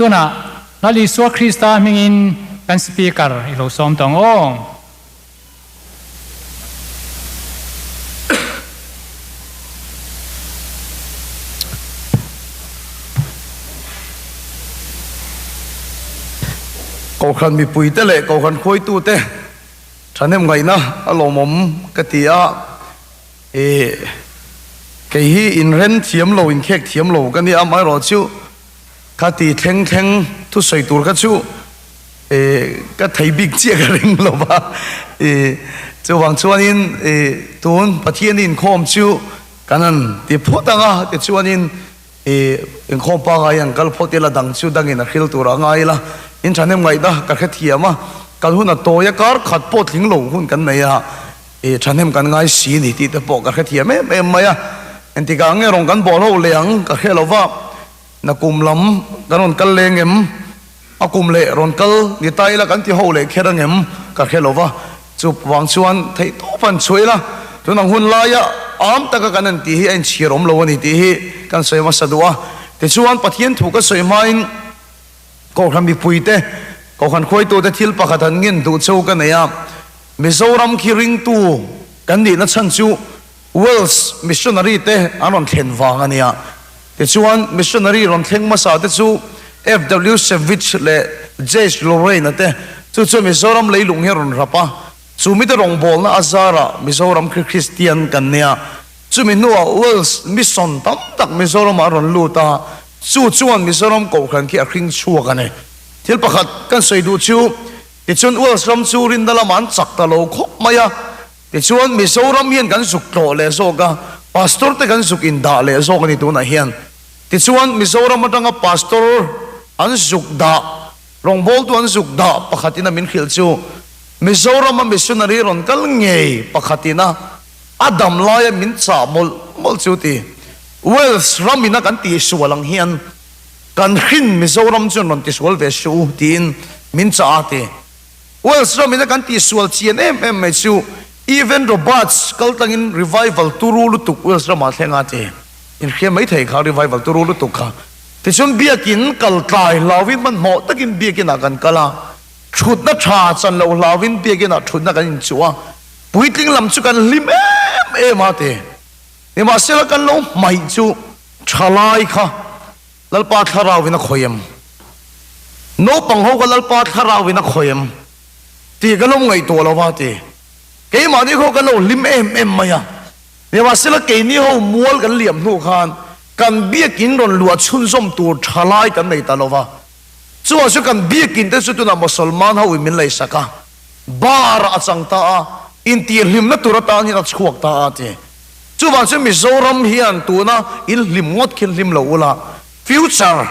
Tunah Lal Isua Krista hmingin kan Speaker i lo sawm tawh ang aw. Kohhran mipuite leh Kohhran khuaitute thahnem ngaihna a lawmawm ka ti a, ih kei hi inren thiam lo, inkhek thiam lo ka nia, amaherawhchu kha ti thleng thleng thusawi tur kha chu Ih ka thei bik chiah ka ring lo va, ih chuvang chuanin ih tun Pathian inkhawm chu kan han ti phawt ang a, tichuanin ih inkhawm pangai an kal phawt ila dang chu dangin a hril tur a ngai ila, in thahnem ngaihna ka hrethiam a, kan hun a tawi a kar khat pawh tling lo hun kan nei a, ih thahnem kan ngai si ni tih te pawh ka hrethiam em em mai a, engtikah nge rawn kan bawh ho leh ang ka hre lo va. Na kum lam kan rawn kal leng em? A kum leh rawn kal ni ta ila kan ti ho leh kher angem? Ka hre lo va, chu vang chuan theih tawp an chhuah ila, tun ang hun laia am taka kan han tih hi a inchhir awm lo a ni tih hi kan sawi hmasa duh a. Tichuan Pathian thu ka sawi hmain Kohhran mipuite, Kohhran khuaitute thil pakhat han ngen duh cheu ka nei a, Mizoram khi ringtu kan nihna chhan chu Wales missionary te an rawn thlen vang a nia. Tichuan, missionary rawn thleng hmasa te chu FW Savage leh J.H. Lorraine-a te, chu chuan Mizoram leilung hi a rawn rap a. Chu mite rawngbawlna a zarah Mizoram khi Kristian kan nia. Chumi hnuah Wales mission tam tak Mizoramah a rawn lut a, chu chuan Mizoram kohhran khi a hring chhuak a ni. Thil pakhat kan sawi duh chu, tichuan Wales ram chu rinna lamah an chak ta lo khawp mai a. Tichuan, Mizoram hian kan zuk tlawh leh zawk a, Pastor te kan zuk indah leh zawk a ni tunah hian. Tichuan, Mizoram atanga Pastor an zuk dah, rawngbawltu an zuk dah pakhatin a min hrilh chu, Mizorama missionary rawn kal ngei pakhatin a a dam laia min chah mawlh mawlh chu ti. Wales ramina kan tihsual ang hian kan hrin Mizoram chuan rawn tisual ve suh u tiin min chah a ti. Wales ramin a kan tihsual chian em em mai chu Evan Roberts kal tlangin revival turu lutuk Wales ramah thleng a ti. Inhria mai thei kha revival turu lutuk kha. Tichuan biakin kal tlai hlauin hmanhmawh takin biakinah kan kal a, thutna tha chan loh hlauin biakinah thutna kan inchuh a, puitling lam chu kan hlim em em a ti. Nimahsela kan lo hmaih chu thalai kha Lalpa thlarau in a khawi em? Naupang ho ka Lalpa thlarau in a khawi em? Tih ka lo ngaihtuah lo va ti. Keimahni khaw kan lo hlim em em mai a. Nimahsela keini ho mual kan liam hnu khan kan biakin rawn luah chhunzawm tur tha lai kan nei ta lo va. Chuvang chu kan biakin te chu tunah Mosolman ho in min leisak a, bar ah a chang ta a, intihhlimna tur atan hian a chhuak ta a ti. Chuvang chu Mizoram hian tuna in hlim ngawt khi hlim lo ula, future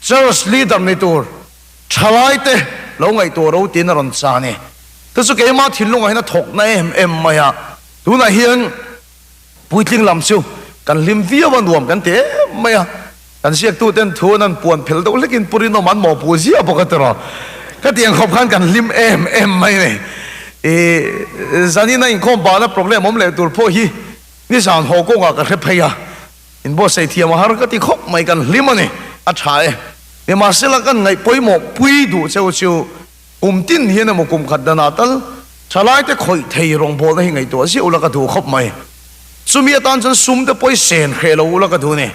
church leader ni tur thalai te lo ngaihtuah ro tiin a rawn cha ni. Chu chu keimah thinlungah hian a thawk na em em mai a, tunah hian puitling lam chu kan hlim viau a, nuam kan ti em mai a, kan ziaktu ten thu an han puan phel deuh hlekin Pu Rinawm an mawhpuh ziah bawk a tiraw. Ka tiang khawp khan kan hlim em em mai a ni. Ih, zanina inkhawm bahna program awm leh tur pawh hi nizan haw kawngah ka hre phei a, inbuatsaih thiam a har ka ti khawp mai, kan hlim a ni, a tha e. Nimahsela kan ngaih pawimawh pui duh cheu chu kum tin hian emaw kum khat danah tal thalaite khawih thei rawngbawlna hi ngaihtuah ziah ula ka duh khawp mai. Chumi atan chuan sum te pawh sen hreh lo ula ka duh a ni.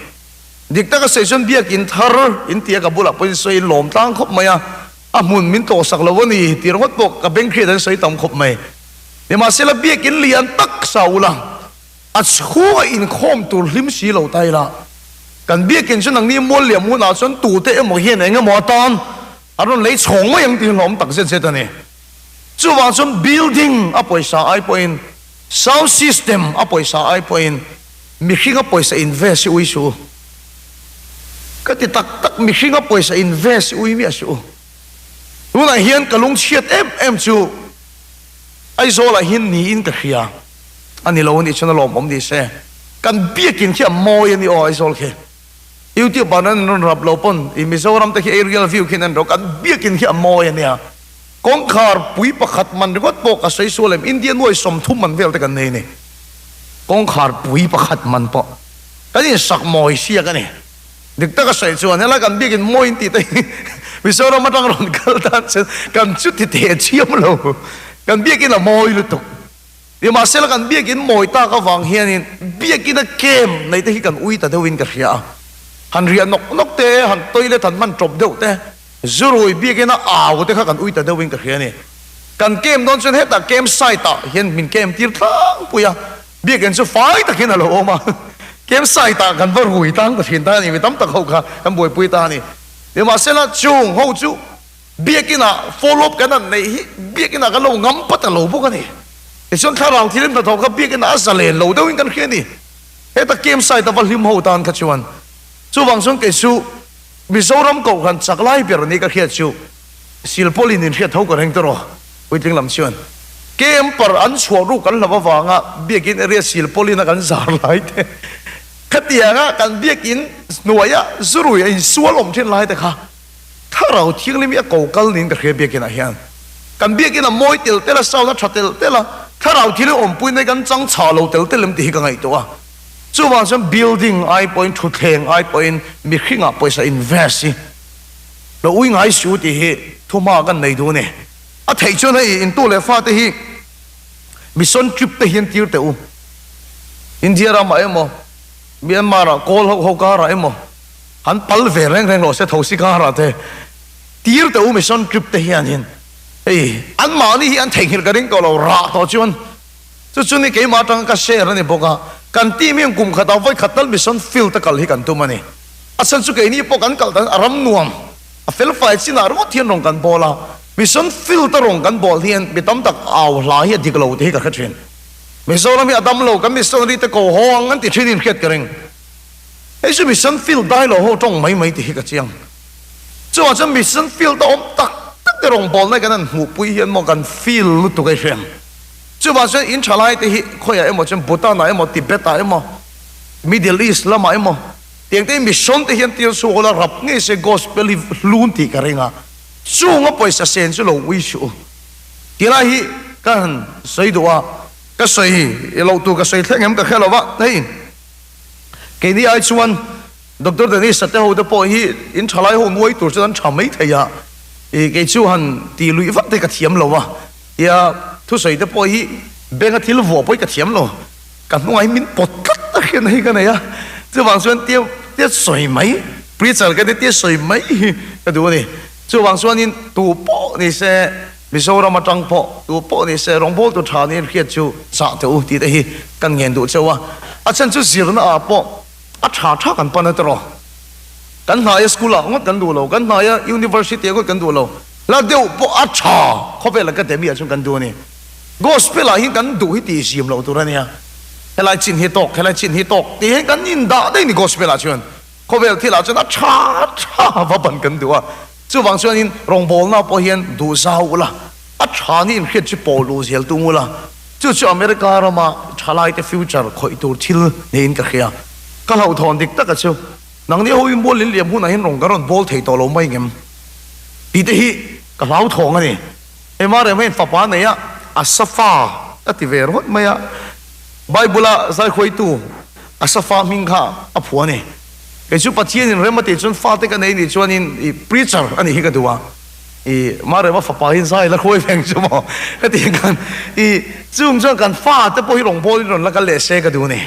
Dik taka sawi chuan biakin thar in tia ka bulah pawhin sawi in lawm tlang khawp mai a, a hmun min tlawhsak lo a ni tih ringawt pawh ka beng hriat an sawi tam khawp mai. Nimahsela biakin lian tak sa ula, a chhunga inkhawm tur hlim si lo ta ila, kan biakin chu nangni mual liam hunah chuan tute emaw hian eng emaw atan an rawn lei chhawng mai ang tih hlawm tak zet zet a ni. Chuvang chuan building a pawisa ai pawhin, sound system a pawisa ai pawhin, Mihringa pawisa invest hi ui suh u. Ka ti tak tak, mihringa pawisa invest hi ui miah suh u. Tunah hian ka lungchhiat em em chu Aizawlah hian niin ka hria. A ni lo a nih chuan a lawmawm ni se. Kan biakin khi a mawi a ni aw Aizawl khi. YouTube ah nan rawn rap lo pawn i Mizoram te khi aerial view khian an rawh kan biakin khi a mawi a nia. Kawngkhar pui pakhat man ringawt pawh ka sawi sual em Indian nuai 30 man vel te kan nei a ni. Kawngkhar pui pakhat man pawh kan insak mawi siak a ni. Dik taka sawi chuan helai kan biakin mawi in tih te hi Mizoram atang rawn kal tan chuan kan chu ti teh chiam lo. Kan biakin a mawi lutuk. Nimahsela kan biakin mawi tak avang hianin biakin a kem nei te hi kan ui ta deuhin ka hria a. Han riah nawk nawk te, han toilet han hman tawp deuh te, zurui biakin a au te kha kan ui ta deuhin ka hria a ni. Kan kem dawn chuan hetah kem site ah hian min kem tir tlangpui a. Biakinn chu fai takin a lo awm a, kem site-ah kan va rui tang ta thin ta a ni, mi tam tak ho kha kan buaipui ta a ni. Nimahsela chung ho chu Biakinah follow up kan han neih hi Biakinah kan lo ngam pat a lo bawk a ni. Tichuan thlarau thilim hnathawh kha Biakinah a zalen lo deuhin kan hria a ni. Heta kem site-a va hlim ho tan kha chuan chuvang chuan kei chu Mizoram kohhran chak lai ber ni ka hriat chu Silpawlin inhriat tho ka reng tawh rawh. Puitling lam chuan Camper an chhuah ruk kan hlauh avanga biakin area silpawlin a kan zar lai te, khatianga kan biakin hnuaia zurui a insual awm thin lai te kha Thlarau Thianghlim hi a ko kal niin ka hria biakinah hian. Kan biakin a mawi tel tel a, sound a tha tel tel a, Thlarau Thianghlim awmpui nai kan chang chhah lo tel tel em tih hi ka ngaihtuah a. Chuvang chuan building ai pawhin thutthleng ai pawhin mihringah pawisa invest hi lo ui ngai su tih hi thuhma kan nei duh a ni. A theih chuan hei intu leh fate hi mission trip te hian tir teh u. India ramah emaw, Myanmar ah kawl ho ho karah emaw han pal ve reng reng rawh se thosi karah te tir teh u mission trip te hianin hei anmahni hi an theihnghilh ka ring tawh lo rah tawh chuan chu chu ni keimah atanga ka share a ni bawk a, kan team hian kum khatah vawi khat tal mission field a kal hi kan tum a ni. A chhan chu keini pawh kan kal dan a ram nuam. A felfai chinah ringawt hian rawn kan bawl a, mission field a rawn kan bawl hian mi tam tak au hla hi a dik lo tih hi ka hre thin. Mizoram hi a dam lo, kan missionary te ko haw ang an ti thin in hriat ka ring. Hei chu mission field dai lo ho tawng mai mai tih hi ka chiang. Chuvang chuan mission field a awm tak tak te rawn bawl nai kan han hmuhpui hian maw kan feel lutuk a i hriang. Chuvang chuan in thalai te hi khawiah emaw chuan Bhutan ah emaw Tibet ah emaw Middle East lamah emaw Tiang te mission te hian tir chhuak ula rap ngei se gospel hi hlun tih ka ring a, chung a pawisa sen chu lo ui suh u. Ti lai hi ka han sawi duh a, ka sawi i loh tur ka sawi thleng em ka hre lo va, hei keini ai chuan Doctor Dennis a te ho te pawh hi in tha lai ho nuai tur chuan an tha mai thei a, i kei chu han tih luih vak te ka thiam lo a, tia thusawi te pawh hi benga thil vuah pawh hi ka thiam lo. Ka hnungah hi min pawt tlat tak hian hei ka nei a, chuvang chuan tia tia sawi mai, preacher ka nia tia sawi mai hi ka duh a ni. Chuvang chuanin tu pawh ni se, Mizoram atang pawh tu pawh ni se rawngbawltu tha niin hriat chu chah teh u tih te hi kan ngen duh cheu a. A chhan chu zirna ah pawh a tha tha kan pan a tiraw. Kan hnaia school ah ngawt kan duh lo, kan hnaia university ah ngawt kan duh lo, hla deuh pawh a tha khawvel academy ah chuan kan duh a ni. Gospel ah hian kan duh hi tih zim loh tur a nia, helai chin hi tawk, helai chin hi tawk tih hian kan indah daih ni gospel ah chuan. Khawvel thil ah chuan a tha tha va ban kan duh a, chuvang chuanin rawngbawlna pawh hian duh zau ula, a tha ni inhriat chu pawh luh zel tum ula, chu chu America rama thalaite future khawih tur thil niin ka hria. Ka hlauhthawn dik taka chu nangni ho in mual in liam hunah hian rawn kan rawn bawl thei tawh lo mai ngem tih te hi ka hlauthawng a ni. Ema rem hian fapa nei a, Asafa a ti ve rawt mai a. Bible-a zaihruaitu Asafa hming kha a phuah a ni. Kei chu Pathianin rem a tih chuan fate ka nei nih chuanin i preacher a nih hi ka duh a. I Marema fapa hi zai la hruai veng chu maw ka tih khan i chung chuan kan fate pawh hi rawngbawlin rawn la kal leh se ka duh a ni.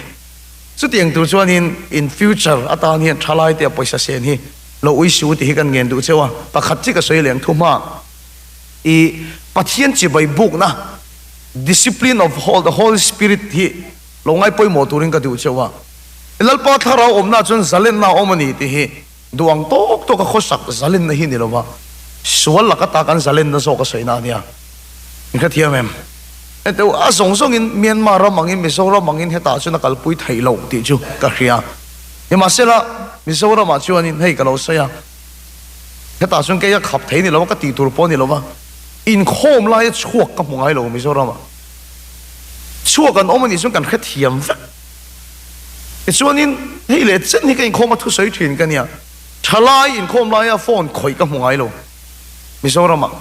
Chutiang tur chuanin in future atan hian thalai te a pawisa sen hi lo ui su tih hi kan ngen duh cheu a. Pakhat chi ka sawi leh ang thu hma. I Pathian chibai bukna, discipline of the Holy Spirit, hi lo ngai pawimawh turin ka duh cheu a. Lalpa thlarau awmna chuan zalenna a awm a ni tih hi duh ang tawk tawka khawsak zalenna hi ni lova, sual laka ta kan zalenna zawk a sawina a nia. In hrethiam em? Hetiang a zawng zawngin Myanmar ram angin Mizoram angin hetah chuan a kalpui theih loh tih chu ka hria. Nimahsela, Mizoramah chuanin hei ka lo sawi a. Hetah chuan kei a khap thei ni lo a, ka tih tur pawh a ni lo va, inkhawm laia chhuak ka hmu ngai lo Mizoramah. Chhuak an awm a nih chuan kan hrethiam vek. Tichuanin hei leh chen hi ka inkhawm a thusawi thin ka nia, thalai inkhawm laia phone khawih ka hmu ngai lo Mizoramah.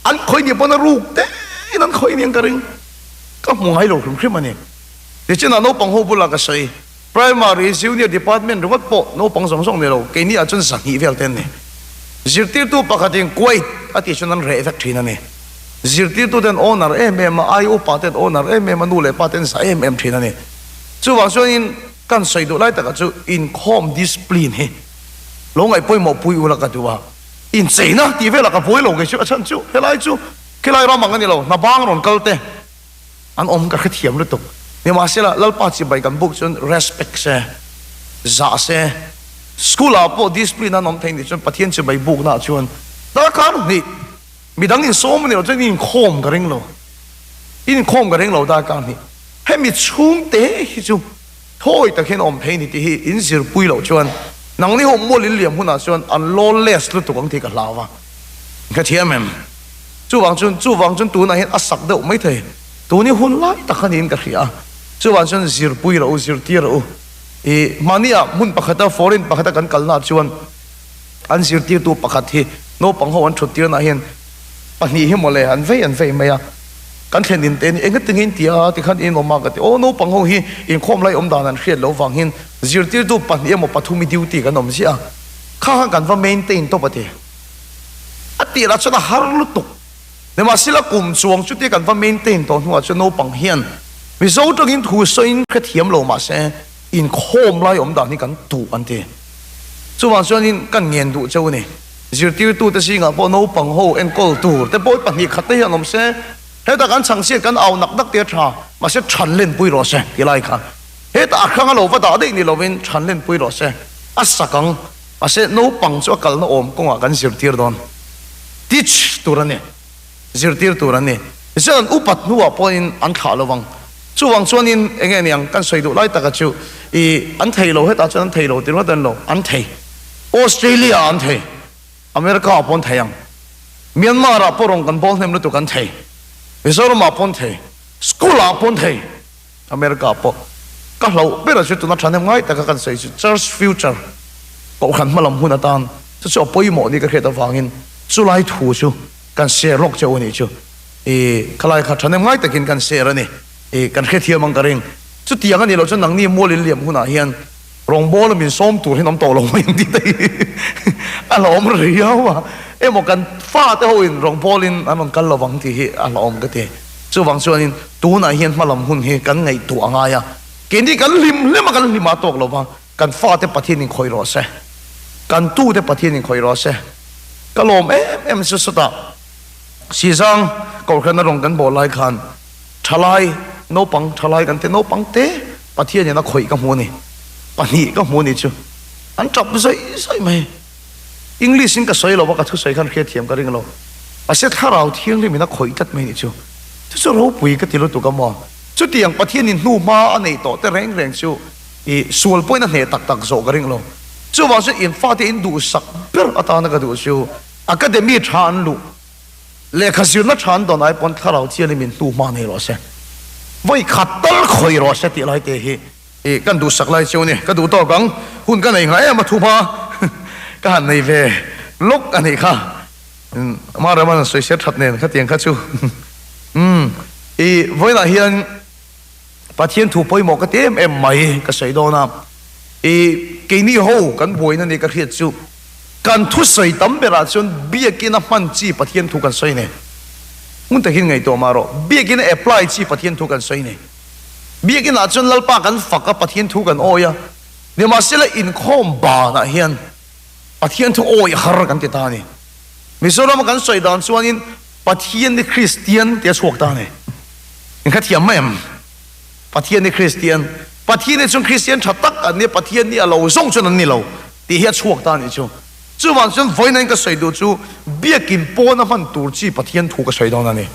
An khawih nih pawn a ruk tein an khawih aniang ka ring, ka hmu ngai lo hrim hrim a ni. Tichinah naupang ho bulah ka sawi. Primary Junior Department ringawt pawh naupang zawng zawng ni lo, keini ah chuan 200 vel te an ni. Zirtirtu pakhatin Kuwait a tih chuan an reh vek thin a ni. Zirtirtu ten owner em em a, ai upa ten owner em em a, nu leh pa ten zah em em thin a ni. Chuvang chuanin kan sawi duh lai takah chu inkhawm discipline hi lo ngaih pawimawh pui ula ka duh a, incheina tih velah ka buai lo kei chu a chhan chu helai chu khilai ram ang a ni lo, hna bang rawn kal te. An awm ka hrethiam lutuk. Nimahsela, Lalpa chibai kan buk chuan respect se, zah se, school ah pawh discipline an awm thei nih chuan Pathian chibai bukna ah chuan darkar hnih midang insawm a nih loh chuan in inkhawm ka ring lo. In inkhawm ka ring lo darkar hnih. Hemi chhungte hi chu thawi tak hian awm thei ni tih hi in zirpui loh chuan nangni ho mual in liam hunah chuan an lawless lutuk ang tih ka hlau a. Ka thiam em? Chuvang chuan chuvang chuan tunah hian a sak deuh mai thei. Tun hi hun lai tak a niin ka hria a. Chuvang chuan zirpui rawh u, zirtir rawh u. I mahniah hmun pakhata foreign pakhata kan kalnaah chuan an zirtirtu pakhat hi naupang ho an thut tirnaah hian pahnih hi mawle an vei an vei mai a. Kan thlen in te ni engati nge in ti a tikhan in awm a ka ti. Aw naupang ho hi inkhawm lai awm dan an hriat loh vang hian zirtirtu pahnih emaw pathum i duty kan awm ziah a. Kha khan kan va maintain tawp a ti. A tirah chuan a har lutuk. Nimahsela kum chuang chutia kan va maintain tawh hnuah chuan naupang hian Mizo tangin thu sawiin hrethiam lo mahse inkhawm lai awm dan hi kan tuh an ti. Chuvang chuanin kan ngen duh cheu a ni. Zirtirtute zingah pawh naupang ho enkawl tur te pawh pahnih khat te hian awm se, hetah kan chhangchhiat kan au nak nak te a tha, mahse than lenpui rawh se ti lai kha hetah a hrang a lo va dah daih ni lovin than lenpui rawh se a sak ang. Mahse, naupang chu a kalna awm kawngah kan zirtir dawn. Teach tur a ni. Zirtir tur a ni. Tichuan an upat hnuah pawhin an thlah lo vang. Chuvang chuanin eng nge niang kan sawi duh lai taka chu i an thei lo hetah chuan an thei lo ti ringawt an lo. An thei. Australia ah an thei. America ah pawh an thei ang. Myanmar ah pawh rawn kan bawl hnem lutuk an thei. Mizoram ah pawh an thei. School ah pawh an thei. America pawh ka hlauh ber a chu tuna thahnem ngai taka kan sawi chu Church Future kohhran hmalam hun atan chu chu a pawimawh ni ka hriat avangin chulai thu chu kan share lawk cheu a nih chu i khalai kha thahnem ngai takin kan share a ni i kan hrethiam ang ka ring. Chutiang a nih loh chuan nangni mual in liam hunah hian rawngbawla min sawm tur hian awm tawh lo mai ang tih te hi a hlauhawm riau a, emaw kan fate ho in rawngbawlin an rawn kal lovang tih hi a hlauhawm ka ti. Chuvang chuanin tunah hian hmalam hun hi kan ngaihtuah a ngai a, keini kan hlim hlim a kan hlim a tawk lo va, kan fate Pathian in khawih rawh se, kan tute Pathian in khawih rawh se. Ka lawm em em chu sawtah Sizang Kohhran a rawn kan bawh lai khan thalai naupang thalai kan ti naupang te Pathian in a khawih ka hmu a ni, pahnih ka hmu a ni chu an tap zawih zawih mai. English in ka sawi lo va, ka thusawi khan hriatthiam ka ring lo. Mahse Thlarau Thianghlim in a khawih tlat mai nih chu. Chu chu ropui ka ti lutuk a maw? Chutiang Pathian in hnu hma a neih tawh te reng reng chu i sual pawhin a hneh tak tak zawh ka ring lo. Chuvang chuan in fate in duhsak ber atana ka duh chu academy tha an luh, lehkha zirna tha an dawn ai pawn Thlarau Thianghlim in hnu hma nei rawh se. Vawi khat tal khawih rawh se tih lai te hi. I kan duhsak lai chu ni, ka duh tawk ang, hun ka nei nghah em a thu hma ka han nei ve lawk a nih kha, Mah Rema'n sawi se that nen khatiang kha chu umm i vawiinah hian Pathian thu pawimawh ka ti em em mai ka sawi dawn a, i keini ho kan buaina ni ka hriat chu kan thusawi tam berah chuan biakina hman chi Pathian thu kan sawi nei, hmun takin ngaihtuah mah rawh, biakina apply chi Pathian thu kan sawi nei. Biakinah chuan Lalpa kan fak a, Pathian thu kan awi a, nimahsela inkhawm banah hian Pathian thu awi har kan ti ta a ni. Mizorama kan sawi dan chuanin Pathian ni Kristian tia chhuak ta a ni. In kha thiam mai em? Pathian ni Kristian, Pathian hi chuan Kristian tha tak an nia, Pathian ni a lo zawng chuan an ni lo tih hi a chhuak ta a nih chu. Chuvang chuan vawiin ka sawi duh chu biakin pawna hman tur chi Pathian thu ka sawi dawn a ni.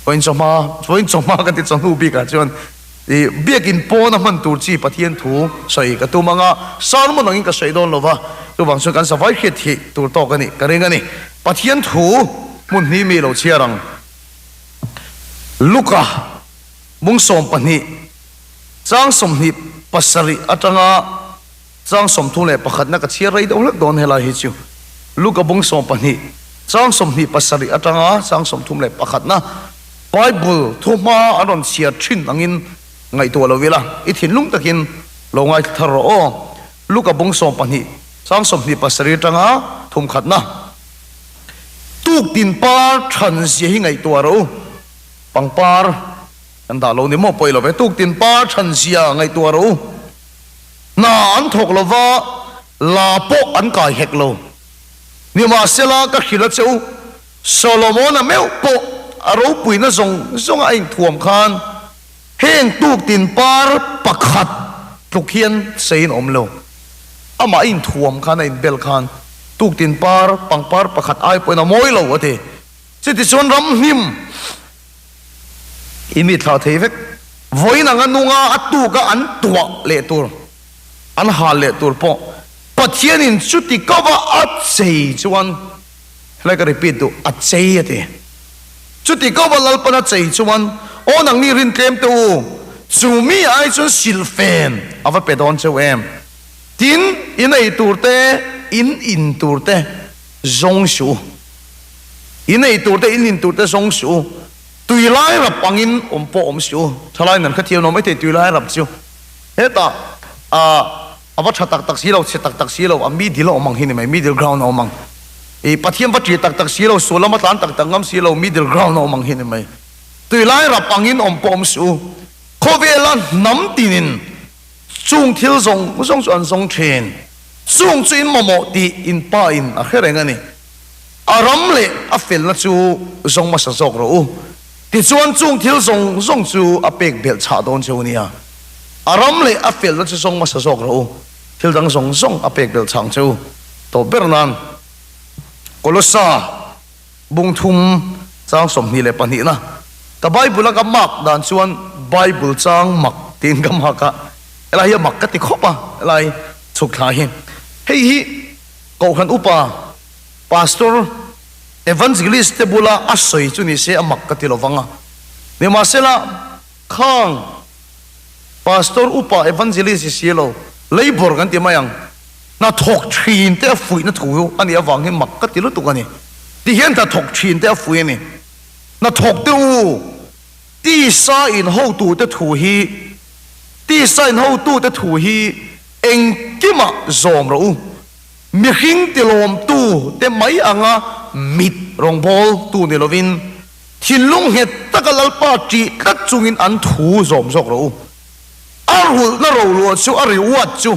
Vawiin chawhma, vawiin chawhma ka ti chawhnu bikah chuan i biakin pawna hman tur chi Pathian thu sawi ka tum ang a, sermon angin ka sawi dawn lo va, chuvang chuan kan savai hriat thih tur tawk a nih ka ring a ni. Pathian thu hmun hnih mi lo chhiar ang. Luka bung 12 chang 27 atanga Chang 31 na ka chhiar rei deuh hlek dawn helai hi chu Luka bung 12 chang 27 atanga chang 31 na Bible thuhma an rawn chhiar thin angin ngaihtuah lo ila i thinlung takin. Lo ngaithla thar rawh aw. Luka bung 12, sang 27 atanga thum khatna. Tuktin par than zia hi ngaihtuah rawh u. Pangpar kan dah lo ni maw pawi lo ve. Tuktin par than zia ngaihtuah rawh u. Hna an thawk lo va, la pawh an kai hek lo. Nimahsela ka hrilh a che u, Solomona meuh pawh a ropuina zawng zawnga a inthuam khan heng tuktin par pakhat tluk hian seiin awm lo. Amah a inthuam khan a inbel khan tuktin par pangpar pakhat ai pawhin a mawi lo a ti. Chutichuan ramhnim i mi thlah thei vek. Vawiin anga nunga a tuka an tuah leh tur, an hal leh tur pawh Pathianin chuti kova a chei chuan, helai ka repeat duh, a chei a ti. Chuti kova Lalpan a chei chuan, Aw nangni rintlem te u, chu mi ai chuan silhfen a va pe dawn cheu em? Tin, in ei tur te, in in tur te zawng suh u. In ei tur te, in in tur te zawng suh u. Tui lai rap angin awm pawh awm suh u. Thalai nan kha thiam lo maithei tui lai rap chu. Hetah, ah. A va tha tak tak si lo, chhe tak tak si lo, a middle a awm ang hi ni mai, middle ground a awm ang. I Pathian va ṭih tak tak si lo, sual lama tlan tak tak ngam si lo, middle ground a awm ang hi ni mai. Tui lai rap angin awm pawh awm suh u. Khawvela hnam tinin chung thil zawng zawng chu an zawng ṭhin. Chung chu in mamawh tih in pa in a hre reng a ni. A ram leh a felna chu zawng hmasa zawk rawh u. Tichuan chung thil zawng zawng chu a pek belh chhah dawn cheu nia. A ram leh a felna chu zawng hmasa zawk rawh u, thil dang zawng zawng a pek belh chhang cheu tawh ber nan. Kolosa bung thum chang 22 na ka Bible a ka mark dan chuan Bible chang mak tiin ka mark a, helai hi a mak ka ti khawp a, helai chhuk thla hi. Hei hi Kohhran upa Pastor Evangelist te bula a sawi chu ni se a mak ka ti lo vang a. Nimahsela, khang Pastor upa Evangelist hi si lo, Labour kan ti mai ang, hna thawk thin te a fuihna thu a nih avang hi mak ka ti lutuk a ni. Ti hian hna thawk thin te a fuih a ni. Hna thawk te u, tisa in hotute thu hi, tisa in hotute thu hi engkimah zawm rawh u. Mihring tilawmtu te mai anga mit rawngbâwl tu ni lovin, thinlung nghet taka Lalpa ṭih tlat chungin an thu zawm zawk rawh u. A rulhna roluah chu a reward chu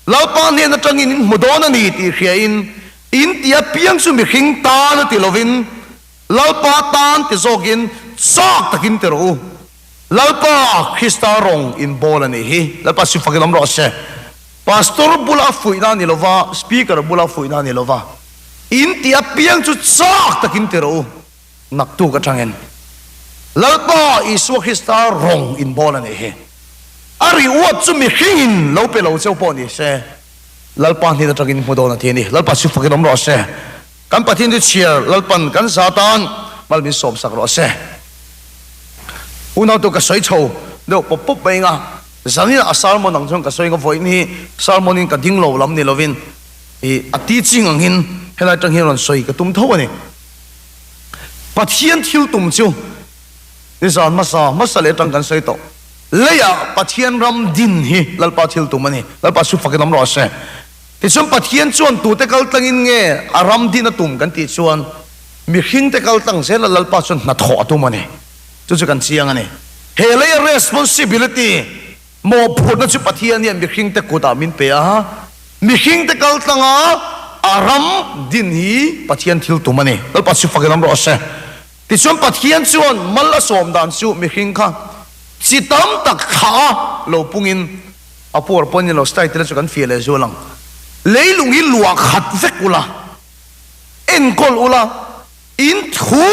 Lalpa hnen aṭangin in hmu dawn a ni tih hriain, in tih apiang chu mihring tan a ti lovin, Lalpa tan ti zawkin châk takin ti rawh u. Lalpa Krista rawng in bawl a nih hi. Lalpa si fakin awm rawh se. Pastor bula a fuihna a ni lo va, Speaker bula a fuihna a ni lo va. In tih apiang chu chak takin ti rawh u. Naktuk atangin Lalpa Isua Krista rawng in bawl a nih hi. A reward chu mihringin lo pe lo cheu pawh ni se, Lalpa hnen atangin hmu dawn a ti a ni. Lalpa si fakin awm rawh se. Kan Pathian chu chhiar Lalpan kan za tan mal min sawmsak rawh se. Unautu ka sawi chho deuh pawp pawp mai anga zanin a sermon ang chuan ka sawi anga vawiin hi sermon in ka ding lo lam ni lovin ih a teaching ang hin helai atang hian rawn sawi ka tum tho a ni. Pathian thil tum chu nizan hmasa hmasa leh atang kan sawi tawh. Leiah Pathian ram din hi Lalpa thil tum a ni. Lalpa su fakin awm rawh se. Tichuan Pathian chuan tute kal tlangin nge a ram din a tum kan tih chuan mihringte kal tlang zela Lalpa chuan hnathawh a tum a ni. Chu chu kan chiang a ni. He leia responsibility, mawhphurhna chu Pathian hian mihringte kutah min pe a, mihringte kal tlanga a ram din hi Pathian thil tum a ni. Lalpa chu fakin awm rawh se. Tichuan Pathian chuan mal a sawm dan chu mihring kha chi tam tak thlah a lo pungin, A puar pawh ni lo, style te chu kan fiah leh zual ang. Leilung hi luah khat vek ula, enkawl ula, in thu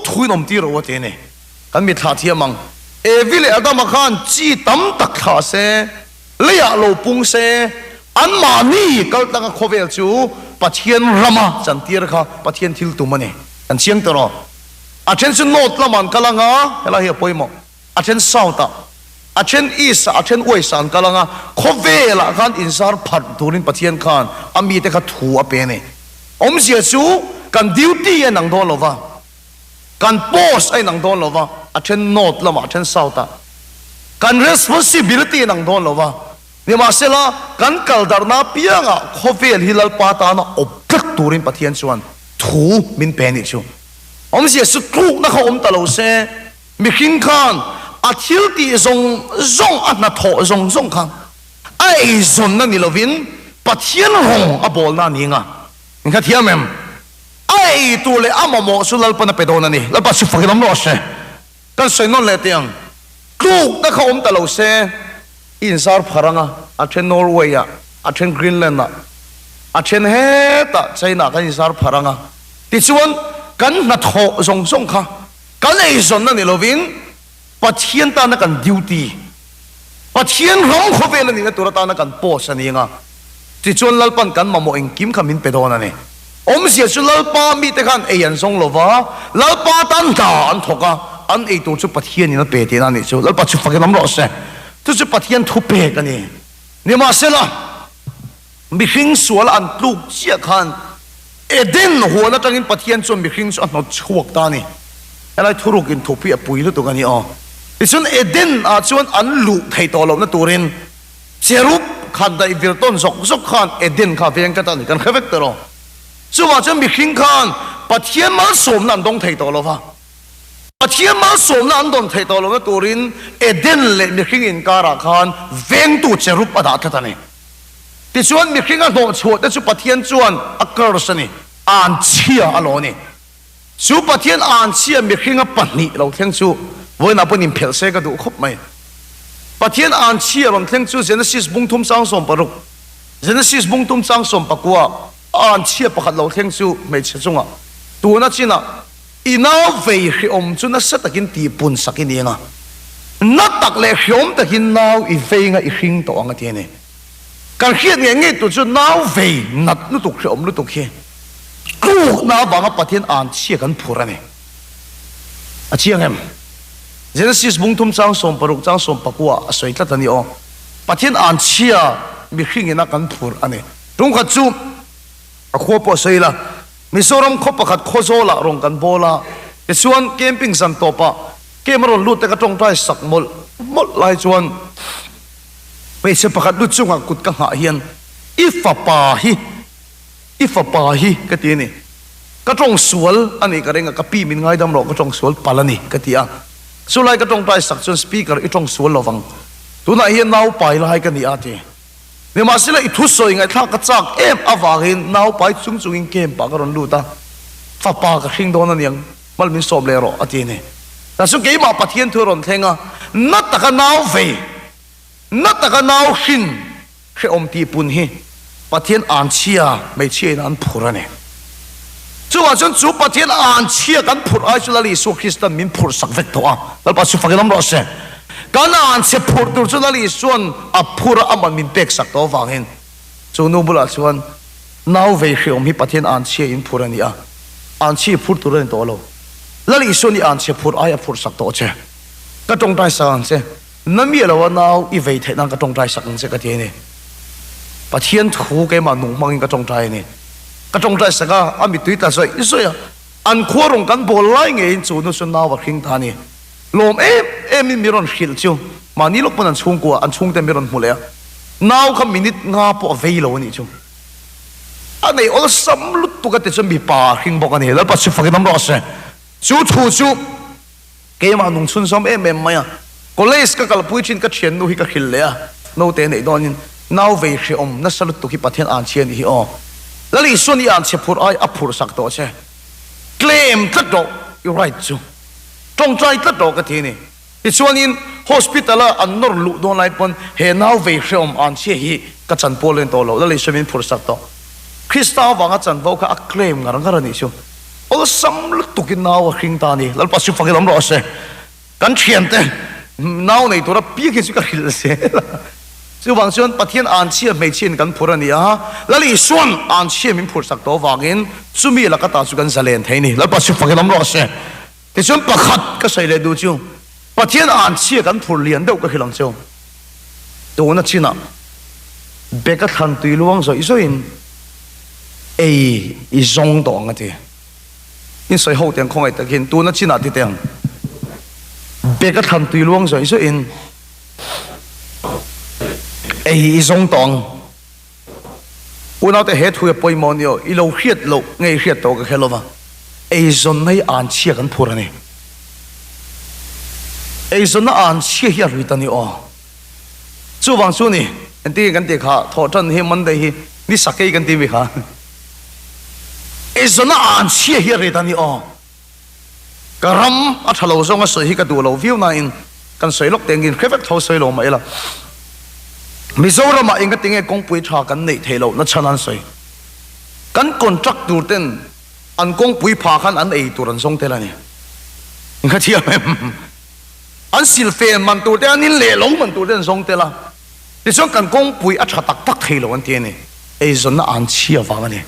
thu in awm tir rawh u a ti a ni. Kan mitthlah thiam ang. Evi leh Adama khan chi tam tak thlah se, leiah lo pung se, anmahni kal tlanga khawvel chu Pathian rama chantir kha Pathian thil tum a ni. Kan chiang tawh rawh. A then chu north lamah an kal ang a, helai hi a pawimawh. A then south ah, a then east ah, a then west ah an kal ang a, khawvel ah khan inzar pharh turin Pathian khan a mite kha thu a pe a ni. Awmzia chu kan duty a inang dawn lo va, kan post a inang dawn lo va, a then north lamah, a then south ah, kan responsibility a inang dawn lo va. Nimahsela, kan kal darhna apiangah khawvel hi Lalpa tana awp tlat turin Pathian chuan thu min pe nih chu. Awmzia chu tlukna kha awm ta lo se, mihring khan a thil tih zawng zawng, a hnathawh zawng zawng kha a eizawnna ni lovin Pathian rawng a bawlna a ni nga. Min kha thiam em? A ei tur leh a mamawh chu Lalpan a pe dawn a ni. Lalpa chu fakin awm rawh se. Kan sawi nawn leh teh ang. Tlukna kha awm ta lo se, i inzar phar anga, a then Norway ah, a then Greenland ah, a then hetah China ah kan inzar phar anga. Tichuan, kan hnathawh zawng zawng kha kan eizawnna ni lovin Pathian tana kan duty, Pathian ram khawvel a nihna tur atana kan post a ni anga. Tichuan Lalpan kan mamawh engkim kha min pe dawn a ni. Awmzia chu Lalpa mite khan ei an zawng lo va, Lalpa tan hna an thawk a, an ei tur chu Pathianin a pe tihna a nih chu. Lalpa chu fakin awm rawh se. Chu chu Pathian thupek a ni. Nimahsela, mihring suala an tluk chiah khan Eden huan atangin Pathian chuan mihring chu a hnawt chhuak ta a ni. Helai thuruk inthup hi a pui lutuk a ni aw. Tichuan Eden ah chuan an luh thei tawh lohna turin Cherub khan daih vir tawn zawk zawk khan Eden kha veng tlat a ni, kan hre vek tawh lo. Chuvang chuan mihring khan Pathian malsawmna an dawng thei tawh lo va. Pathian malsawmna an dawn theih tawh lohna turin Eden leh mihring inkarah khan vengtu cherub a dah tlat a ni. Tichuan mihring a hnawhchhuah te chu Pathian chuan a curse a ni, anchhia a lo ni. Chu Pathian anchhia mihringa pahnih lo thleng chu vawiinah pawhin inphelh se ka duh khawp mai. Pathian anchhia rawn thleng chu Genesis bung thum chang 60, Genesis bung thum chang 19 a anchhia pakhat lo thleng chu hmeichhe chungah tuna chinah i nau vei hreawm chu nasa takin tihpun sak i ni ang a, na tak leh hreawm takin nau i vei nga i hring tawh ang a ti a ni. Kan hriat ngei ngei tur chu nau vei nat lutuk hreawm lutuk hi Tlukna avanga Pathian anchhia kan phur a ni. A chiang em? Genesis bung thum chang 60 chang 19 a sawi tlat a ni aw. Pathian anchhia mihring ina kan phur a ni. Tungkhat chu a khua pawh a sawi la, Mizoram khaw pakhat Khawzawlah rawn kan bawl a, tichuan camping zan tawpah camp a rawn lut te ka tawngtai sak mawlh mawlh lai chuan hmeichhe pakhat lu chungah kut ka nghah hian i fapa hi I fapa hi ka ti a ni. Ka tawng sual a nih ka ring a, ka pi min ngaidam rawh ka tawng sual palh a ni ka ti a. Chulai ka tawngtai sak chuan speaker i tawng sual lovang. Tunah hian nau pai lai ka ni a ti. Nimahsela i thusawi ngaihthlak ka chak em avangin nau pai chung chungin camp ah ka rawn lut a, fapa ka hring dawn a niang, mal min sawm leh rawh a ti a ni. Tah chuan keimah Pathian thu a rawn thleng a, na taka nau vei, na taka nau hrin, Hrehawm tih pun hi Pathian anchhia hmeichhia in an phur a ni. Chuvang chuan chu Pathian anchhia kan phurh ai chu Lal Isua Kristan min phurh sak vek tawh a, Lalpa chu fakin awm rawh se. Kan anchhe phurh tur chu Lal Isua'n a phur a, aman min pek sak tawh avangin chu nu bulah chuan nau vei hrehawm hi Pathian anchhia in phur a ni a, anchhia phur tur a ni tawh lo. Lal Isua'n i anchhe phurh ai a phurh sak tawh che. Ka tawngtai sak ang che. Na miah lo a nau i vei theih nan ka tawngtai sak ang che ka ti a ni. Pathian thu keimah nung hmangin ka tawngtai a ni. Ka tawngtai sak a, a mittui tla zawih zawih a. An khua rawn kan bawl lai ngeiin chu nu chu nau a hring ta a ni. Lawm em emin mi rawn hrilh chu mahni lawk pawn an chhungkua, an chhungte mi rawn hmu leh a. Nau kha minute nga pawh a vei lo a nih chu. A nei awlsam lutuk a ti chu mipa a hring bawk a ni. Lalpa chu fakin awm rawh se. Chu thu chu. Keimah nung chhunzawm em em mai a, college ka kalpui thin ka thiannu hi ka hrilh leh a, naute neih dawnin nau vei hreawm nasa lutuk hi Pathian anchhia nih hi aw. Lal Isuan i anchhe phurh ai a phurh sak tawh che. Claim tlat rawh i right chu. Tawngtai tlat rawh ka ti a ni. Tichuanin hospital a an nawr luh dawn lai pawn he nau vei hreawm anchhia hi ka chanpual en tawh lo, Lal Isua min phurh sak tawh. Krista avanga chanvo kha a claim ngar ngar a nih chu. Awlsam lutukin nau a hring ta a ni. Lalpa chu fakin awm rawh se. Kan thiante nau nei tura piak hi chu ka hrilh zel a. Chuvang chuan Pathian anchhia hmeichhiain kan phur a ni a, Lal Isua'n anchhia min phurh sak tawh avangin chumi laka ta chu kan zalen thei a ni. Lalpa chu fakin awm rawh se. Tichuan pakhat ka sawi leh duh chu Pathian anchhia kan phur lian deuh ka hrilh ang cheu. Tuna chinah beka thlan tui luang zawih zawihin ei i zawng tawh ang a ti. In sawi ho tiang khawngaih takin tuna chinah ti teh ang. Beka thlan tui luang zawih zawihin. Ei i zawng tawh ang. Unaute he thu hi a pawimawh a ni aw, i lo hriat loh nge i hriat tawh ka hre lova, eizawnna hi anchhia kan phur a ni. Eizawnna anchhia hi a rit a ni aw. Chuvang chu ni, engtin nge kan tih kha, thawhṭan hi Monday hi ni sakei kan ti mi kha. Eizawnna anchhia hi a rit a ni aw. Ka ram a tha lo zawnga sawi hi ka duh lo viau nain kan sawi lawk teh angin hre vek tho sawi lo mah ila Mizoramah enga tinge kawngpui tha kan neih theih loh na chhan an sawi. Kan contract tur ten an kawngpui pha khan an ei tur an zawng tel a ni. Ka thiam em? An silfen man tur te an in leh lo man tur te an zawng tel a. Tichuan kan kawngpui a tha tak tak thei lo an ti a ni. Eizawnna an chhia vang a ni.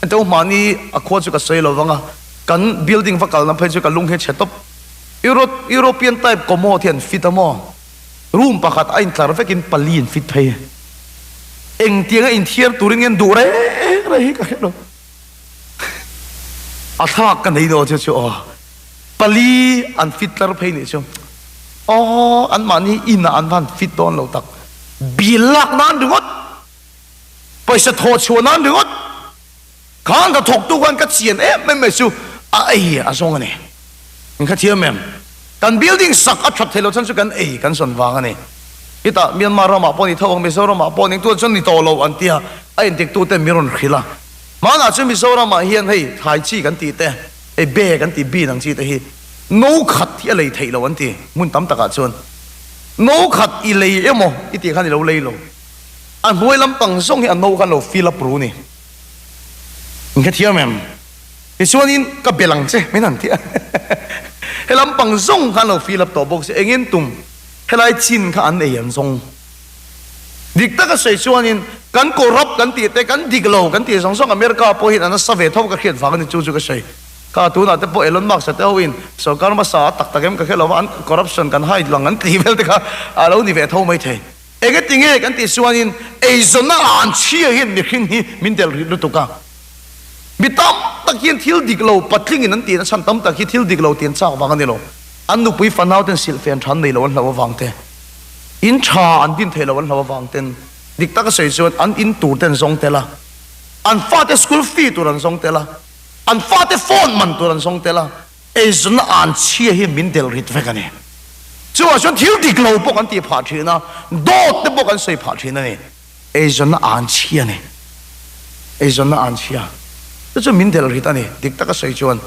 Henteu mahni a khua chu ka sawi lo vang a, kan building va kalna phei chu ka lung hi a chhe tawp. Euro European type commode hi an fit a maw? Room pakhat a intlar vekin pali an fit phei. Engtianga inthiar turin nge an duh reng reng hi ka hre lo. A thlak ka nei dawn che chu aw. Pali an fit tlar phei nih chu aw an mahni inah an van fit dawn lo tak. Bill lak nan ringawt, pawisa thawh chhuah nan ringawt khan ka thawktu khan ka chian em em mai chu a ei a zawng a ni. Min kha thiam em? Kan building sak a that thei lo chhan chu kan ei kan sawn vang a ni. Hetah Myanmar ramah pawh ni tho ang, Mizoramah pawh ning tuah chuan ni tawh lo an tia a intiktute min rawn hrilh a. Hmanah chuan Mizoramah hian hei thlai chi kan tih te, hei be kan tih bean ang chi te hi no khat hi a lei theih lo an ti hmun tam takah chuan. No khat i lei emaw i tih khan i lo lei lo. A hnuai lampang zawng hi a no khan lo fill up ru ni. In hrethiam em? Tichuanin ka bel ang che min han ti a. He lampang zawng khan lo fill up tawh bawk se engin tum helai chin kha an ei an zawng. Dik taka sawi chuanin kan corrupt kan tih te kan dik lo kan tih zawng zawng America pawh hian an nasa ve tho ka hriat vang a ni chu chu ka sawi. Kha tunah te pawh Elon Musk-a te hoin sorkar hmasa a tak tak em ka hre lo va an corruption kan hide lang an tih vel te kha a lo ni ve tho mai thei. Engati nge kan tih chuanin eizawnna an chhia hian mihring hi min del rih lutuk a. Mi tam tak hian thil dik lo patlingin an tih na chhan tam tak hi thil dik lo tih an chak vang a ni lo. An nupui fanau ten silhfen tha an nei lo an hlauh avang te, in tha an din thei lo an hlauh avang ten dik taka sawi chuan an in tur ten zawng tel a, an fate school fee tur an zawng tel a, an fate phone man tur an zawng tel a, eizawnna an chhia hi min del rit vek a ni. Chuvang chuan thil dik lo pawh kan tih phah thin a, dawt te pawh kan sawi phah thin a ni. Eizawnna an chhia a ni. Eizawnna an chhia. Chu chu min del rit a ni, dik taka sawi chuan.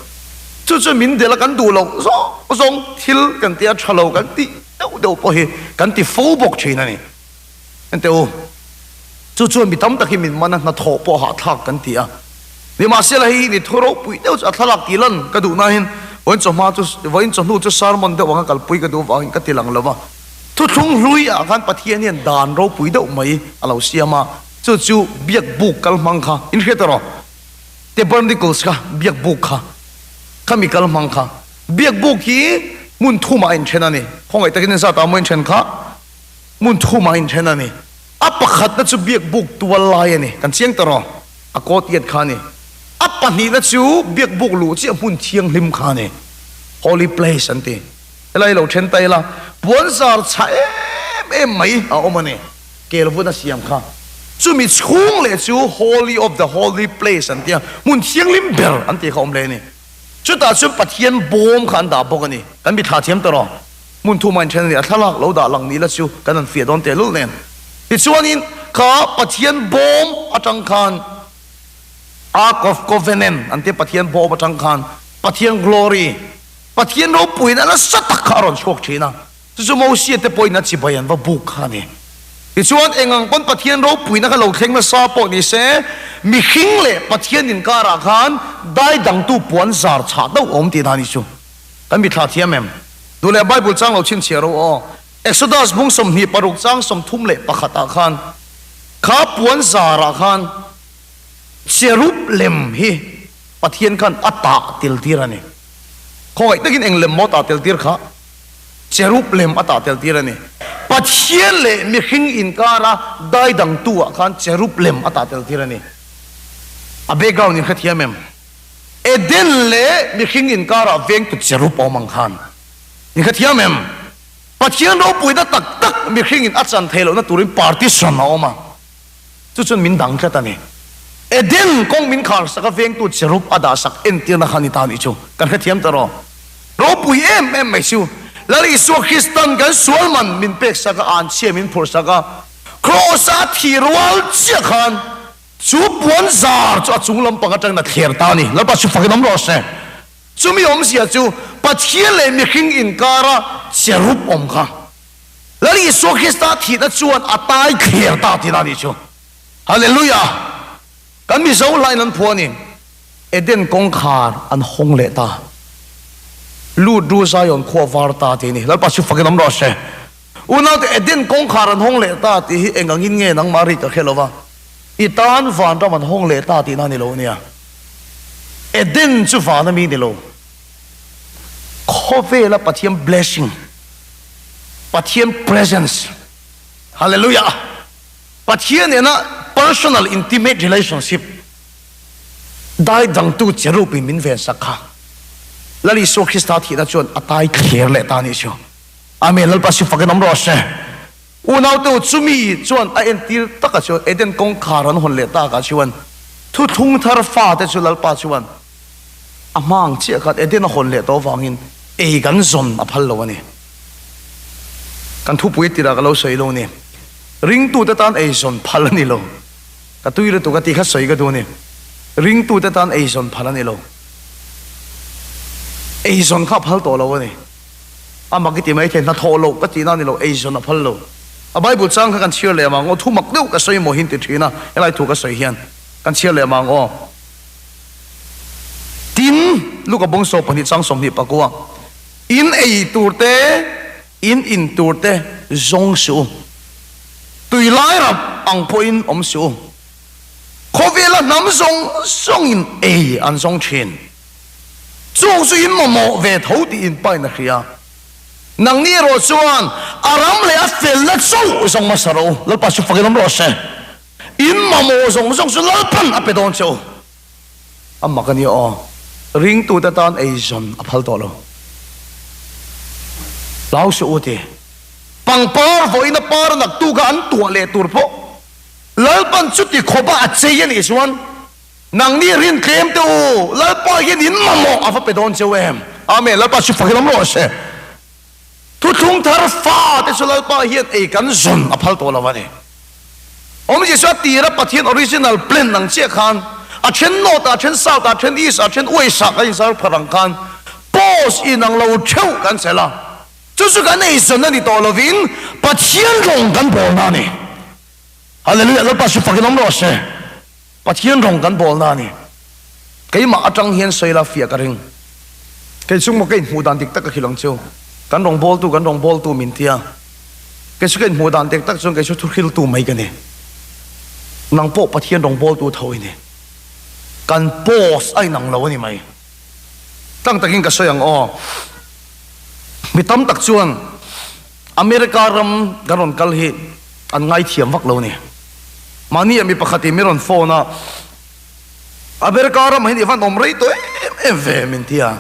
Chu chu min del a kan duh loh zawng zawng thil kan tia tha lo kan tih deuh deuh pawh hi kan ti fo bawk thin a ni. Enteh u, chu chuan mi tam tak hi min man a, hnathawh pawh hahthlak kan ti a. Nimahsela hei hi ni thu ropui deuh chu a thlalak tih lan ka duh nain vawiin chawhma chu vawiin chawhnu chu sermon deuh anga kalpui ka duh vangin ka ti lang lo va. Thuthlung hlui ah khan Pathian hian dan ropui deuh mai a lo siam a, chu chu biak buk kal hmang kha in hriat erawh? Tabernacles kha biak buk kha, khami kal hmang kha. Biak buk hi hmun thumah a inthen a ni. Khawngaih takin in zat ah maw inthen kha? Hmun thumah a inthen a ni. A pakhatna chu biak buk tual lai a ni, kan chiang ta rawh, a kawt iat kha a ni. A pahnihna chu biak buk luh chiah hmun thianghlim kha a ni, holy place an ti. Helai lo then ta ila, puan zar chhah em em mai a awm a ni, kel vun a siam kha. Chumi chhung leh chu Holy of the Holy Place an tia, hmun thianghlim ber an tih kha awm leh a ni. Chutah chuan Pathian bawm kha an dah bawk a ni. Kan mithla thiam ta rawh. Hmun thuma inthen a ni, a thlalak lo dah lang ni la chu kan han fiah dawn tehlul nen. Tichuanin kha Pathian bawm atang khan Ark of Covenant an tia Pathian bawm atang khan Pathian glory, Pathian ropuiin a nasa tak kha a rawn chhuak thin a, chu chu Mosia te pawhin a chibai an va buk kha a ni. Tichuan, eng ang pawn Pathian ropuina kha lo thleng nasa pawh ni se, mihring leh Pathian inkarah khan dai dangtu puan zar chhah deuh a awm tih dan hi chu kan mithla thiam em? Duh leh Bible chang lo chhinchhiah ro aw. Exodus bung 26 chang 31 ah khan kha puan zarah khan cherub lem hi Pathian khan a tah tel tir a ni. Khawngaih takin eng lem maw tah tel tir kha? Cherub lem a tah tel tir a ni. Pathian leh mihring inkara daidangtu ah khan cherub lem a tah tel tir a ni. A background in hrethiam em? Eden leh mihring inkarah vengtu cherub awm ang khan. In hrethiam em? Pathian ropuina tak tak. mihringin a chan theih lohna turin partition a awm a, chu chuan min dang tlat a ni. Eden kawng min khar sak a vengtu cherub a dah sak entirna kha ni ta nih chu kan hrethiam ta rawh. Ropui em em mai chu Lal Isua Kristan kan sual man min pek sak a, anchhia min phurh sak a, Kraws a thi rual chiah khan chu puan zar chu a chung lampang atangin a thler ta a ni. Lalpa chu fakin awm rawh se. Chumi awmzia chu Pathian leh mihring inkara cherub awm kha Lal Isua Krista thihna chuan a tai thler ta tihna a nih chu. Hallelujah! Kan Mizo hlain an phuah a ni. Eden kawngkhar an hawng leh ta. Lut ru Zion khua var ta tih a ni. Lalpa chu fakin awm rawh se. Unaute Eden kawngkhar an hawng leh ta tih hi eng angin nge nangmah ri ka hre lo va, i tan vanram an hawng leh ta tihna a ni lo a nia. Eden chu van a mi ni lo. Khawvela Pathian blessing, Pathian presence, Hallelujah! Pathian nena personal intimate relationship dai dangtu cherub in min vensak kha Lal Isua Krista thihna chuan a tai thler leh ta a nih chu. Amen, Lalpa si fakin awm rawh se. Unaute u, chumi chuan a entir takah chuan Eden kawngkhar an hawn leh takah chuan thuthlung thar fate chu Lalpa chuan a hmang chiah khan Eden a hawn leh tawh avangin ei kan zawn a phal lo a ni. Kan thupui tirah ka lo sawi lo ni. Ringtute tan ei zawn phal a ni lo. Ka tui lutuk a tih kha sawi ka duh a ni. Ringtute tan ei zawn phal a ni lo. Ei zawn kha a phal tawh lo a ni. A mak i ti mai thei, hnathawh loh ka tihna a ni lo, eizawn a phal lo. A Bible chang kha kan chhiar leh amang aw, thu mak deuh ka sawi maw hin ti thin a, helai thu ka sawi hian kan chhiar leh amang aw. Tin, Luka bawng 12 chang 29, In ei tur te, in in tur te zawng suh u, tui lai rap ang pawhin awm suh u, khawvela hnam zawng zawngin ei an zawng thin. Chung chu in mamawh ve tho tih in pain a hria. Nangni erawh chuan a ram leh a felna chauh zawng hmasa rawh u, Lalpa chu fakin awm rawh se. In mamawh zawng zawng chu Lalpan a pe dawn che u. A mak a nia aw, ringtute tan eizawn a phal tawh lo. Hlau suh u ti. Pangpar vawiin a par a naktuk a an tuah leh tur pawh Lalpan chuti khawpa a chei a nih chuan, Nangni rin tlem te u, Lalpa hian in mamawh a va pe dawn cheu em? Amen, Lalpa chu fakin awm rawh se. Thuthlung thar fa te chu Lalpa hian ei kan zawn a phal tawh lo a ni. Awmzia chu a tira Pathian original plan ang chiah khan a then north ah, a then south ah, a then east ah, a then west ah kan inzar phar ang khan post inang lo theuh kan chelh a. Chu chu kan ei zawn a ni tawh lovin Pathian rawng kan bawlna a ni. Hallelujah, Lalpa chu fakin awm rawh se. Pathian rawng kan bawlna a ni. Keimah atang hian sawi la fiah ka ring. Kei chung maw ka inhmuh dan dik tak ka hrilh ang chu. Kan rawng bawltu kan rawng bawltu min tia. Kei chu ka inhmuh dan dik tak chuan kei chu thuhriltu mai ka ni. Nang pawh Pathian rawng bawltu tho i ni. Kan post a inang lo a ni mai. Tlang takin ka sawi ang aw. Mi tam tak chuan America ram kan rawn kal hi an ngaithiam vak lo a ni. Mahni ah mi pakhat in mi rawn phone a, America ramah hian i van awm rei tawh em em ve min ti a.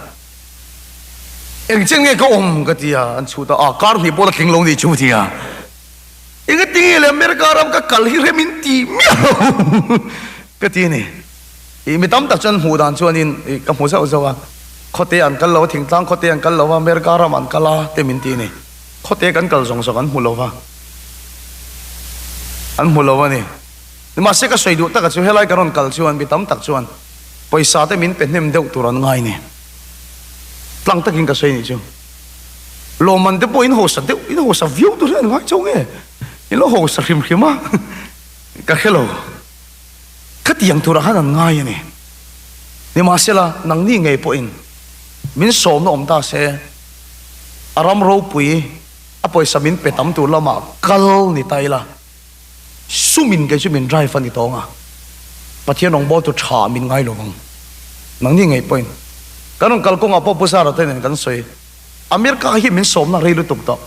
Engchen nge ka awm ka ti a, an chhut a, ah kar hnih pawh la tling lo ni chu ti a. Engati nge le America ram ka kal hi rem in ti miah lo ka ti a ni. Ih mi tam tak chuan hmuh dan chuanin ih ka hmu zauh zauh a, khawte an kal lo a, thingtlang khawte an kal lo a, America ram an kal a te min ti a ni. Khawte kan kal zawng zawng an hmu lo va, an hmu lo a ni. Nimahse ka sawi duh taka chu helai ka rawn kal chuan mi tam tak chuan pawisa te min pe hnem deuh tur an ngai ni. Tlang takin ka sawi nih chu. Lawmman te pawh in hausa deuh, in hausa viau tur hian an ngai chauh nge? In lo hausa hrim hrim a, ka hre lo. Khatiang turah khan an ngai a ni. Nimahsela nangni ngei pawhin min sawmna awm ta se, a ram ropui a pawisa min pe tam tur lamah kal ni ta ila, sumin kei chu min drive a ni tawng a, Pathian rawngbawltu tha min ngai lo vang. Nangni ngei pawhin kan rawn kal kawngah pawh Pu Zara te nen kan sawi, America hi min sawmna rei lutuk tawh,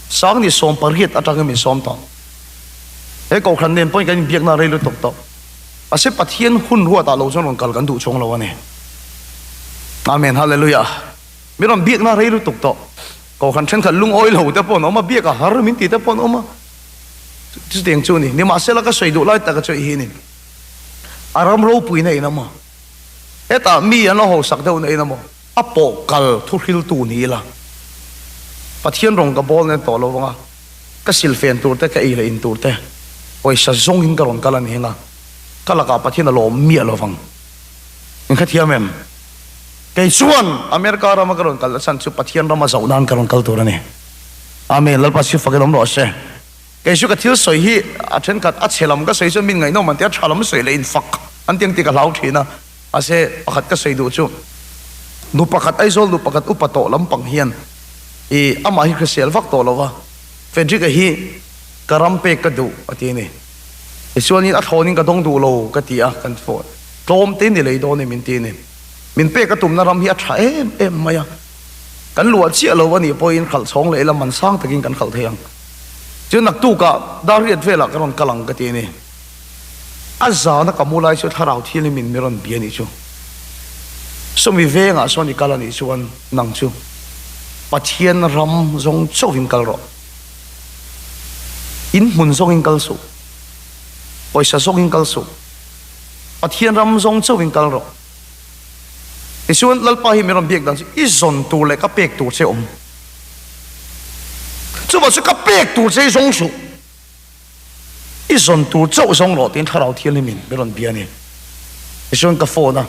Sangni 18 atangin min sawm tawh. He kohhran nen pawhin kan inbiakna rei lutuk tawh. Mahse Pathian hun ruatah lo chuan rawn kal kan duh chuang lo a ni. Amen Hallelujah. Mi rawn biakna rei lutuk tawh. Kohhran thenkhat lungawi lo te pawh an awm a, biak a har min ti te pawh an awm a. Chutiang chu a ni. Nimahsela ka sawi duh lai taka chu hi a ni. A ram ropuina in a maw? Hetah mi an lo hausak deuhna in a maw? A pawh kal thuhriltu ni ila. Pathian rawng ka bawl nen tawh lo vang a, ka silfen tur te, ka ei leh in tur te, pawisa zawngin ka rawn kal a ni heng a, ka lakah Pathian a lawm miah lo vang. In hrethiam em? Kei chuan America rama ka rawn kal na chhan chu Pathian rama zoh nan ka rawn kal tur a ni. Amen. Lalpa chu fakin awm rawh se. Kei chu ka thil sawi hi a thenkhat a chhe lam ka sawi chuan min ngaihnawm an ti a, tha lam sawi leh infak an ti ang tih ka hlau thin a. Mahse pakhat ka sawi duh chu nu pakhat Aizawl nu pakhat upa tawh lampang hian i amah hi hrisel vak tawh lo va, Frederick-a hi ka ram pek ka duh a ti a ni. Tichuanin a thlawnin ka dawng duh lo ka ti a, kan tlawm te ni lei dawn e min ti a ni. Min pek a tumna ram hi a tha em em mai a, kan luah chiah lo a nih pawhin khalh chhawng leh ila man sang takin kan khalh thei ang. Chuan naktukah Darriat velah ka rawn kal ang ka ti a ni. A zana ka mu lai chu thlarau thianghlim in mi rawn bia nih chu. Sawmi vengah sawn i kal a nih chuan nang chu Pathian ram zawng chauhin kal rawh. In hmun zawngin kal suh. Pawisa zawngin kal suh. Pathian ram zawng chauhin kal rawh. Tichuan Lalpa hi mi rawn biak dan chu i zawn tur leh ka pek tur che awm. Chuvang chu ka pek tur che i zawng suh. I zawn tur chauh zawng rawh tiin Thlarau Thianghlim in mi rawn bia a ni. Tichuan ka phone a,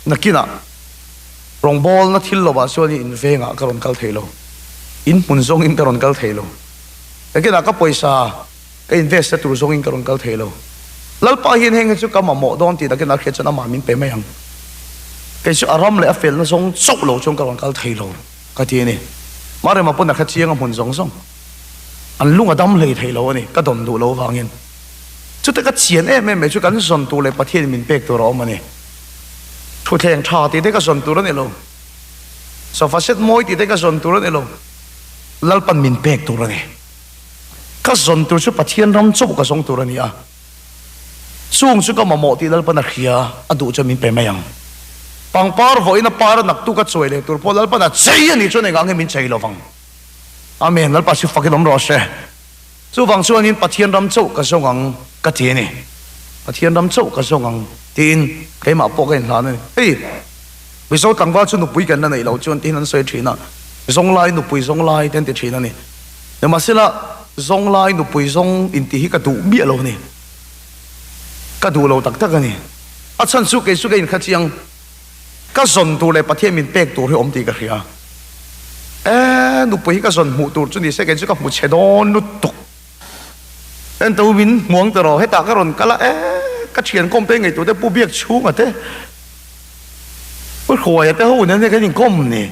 nakinah rawngbawlna thil lovah chuan in vengah ka rawn kal thei lo, in hmun zawngin ka rawn kal thei lo, nakinah ka pawisa ka invest na tur zawngin ka rawn kal thei lo. Lalpa hian heng hi chu ka mamawh dawn tih nakinah hriat chuan amah min pe mai ang. Kei chu a ram leh a felna zawng chauh lo chuan ka rawn kal thei lo ka ti a ni. Marema pawn a hre chiang a hmun zawng zawng. An lung a dam hlei thei lo a ni, ka dawn duh lo vangin. Chute ka chian em em mai chu kan zawn tur leh Pathianin min pek tur a awm a ni. Thutthleng tha tih te ka zawn tur a ni lo. Sofa set mawi tih te ka zawn tur a ni lo. Lalpan min pek tur a ni. Ka zawn tur chu Pathian ram chauh ka zawng tur a ni a. Chung chu ka mamawh tih Lalpan a hria, a duh chuan min pe mai ang. Pangpar vawiin a par a naktuk a chuai leh tur pawh Lalpan a chei a nih chuan engah nge min chei lo vang. Amen, Lalpa chu fakin awm rawh se. Chuvang chuanin Pathian ram chauh ka zawng ang ka ti a ni. Pathian ram chauh ka zawng ang tiin keimah pawh ka inhlan a ni. Hei, Mizo tlangval chu nupui kan la neih loh chuan tiin an sawi thin a, zawng lai nupui zawng lai te an ti thin a ni. Nimahsela, zawng lai nupui zawng intih hi ka duh miah lo a ni. Ka duh lo tak tak a ni. A chhan chu kei chu ka inkha chiang. Ka zawn tur leh Pathian min pek tur hi awm tih ka hria. E, nupui hi ka zawn hmuh tur chu ni se kei chu ka hmu chhe dawn lutuk. En to min hmuang ta rawh, hetah ka rawn kal a, e, ka thian kawm te ngei tur te Pu Biak chhunga te, Pu Hruaia te ho nen hian kan inkawm ni.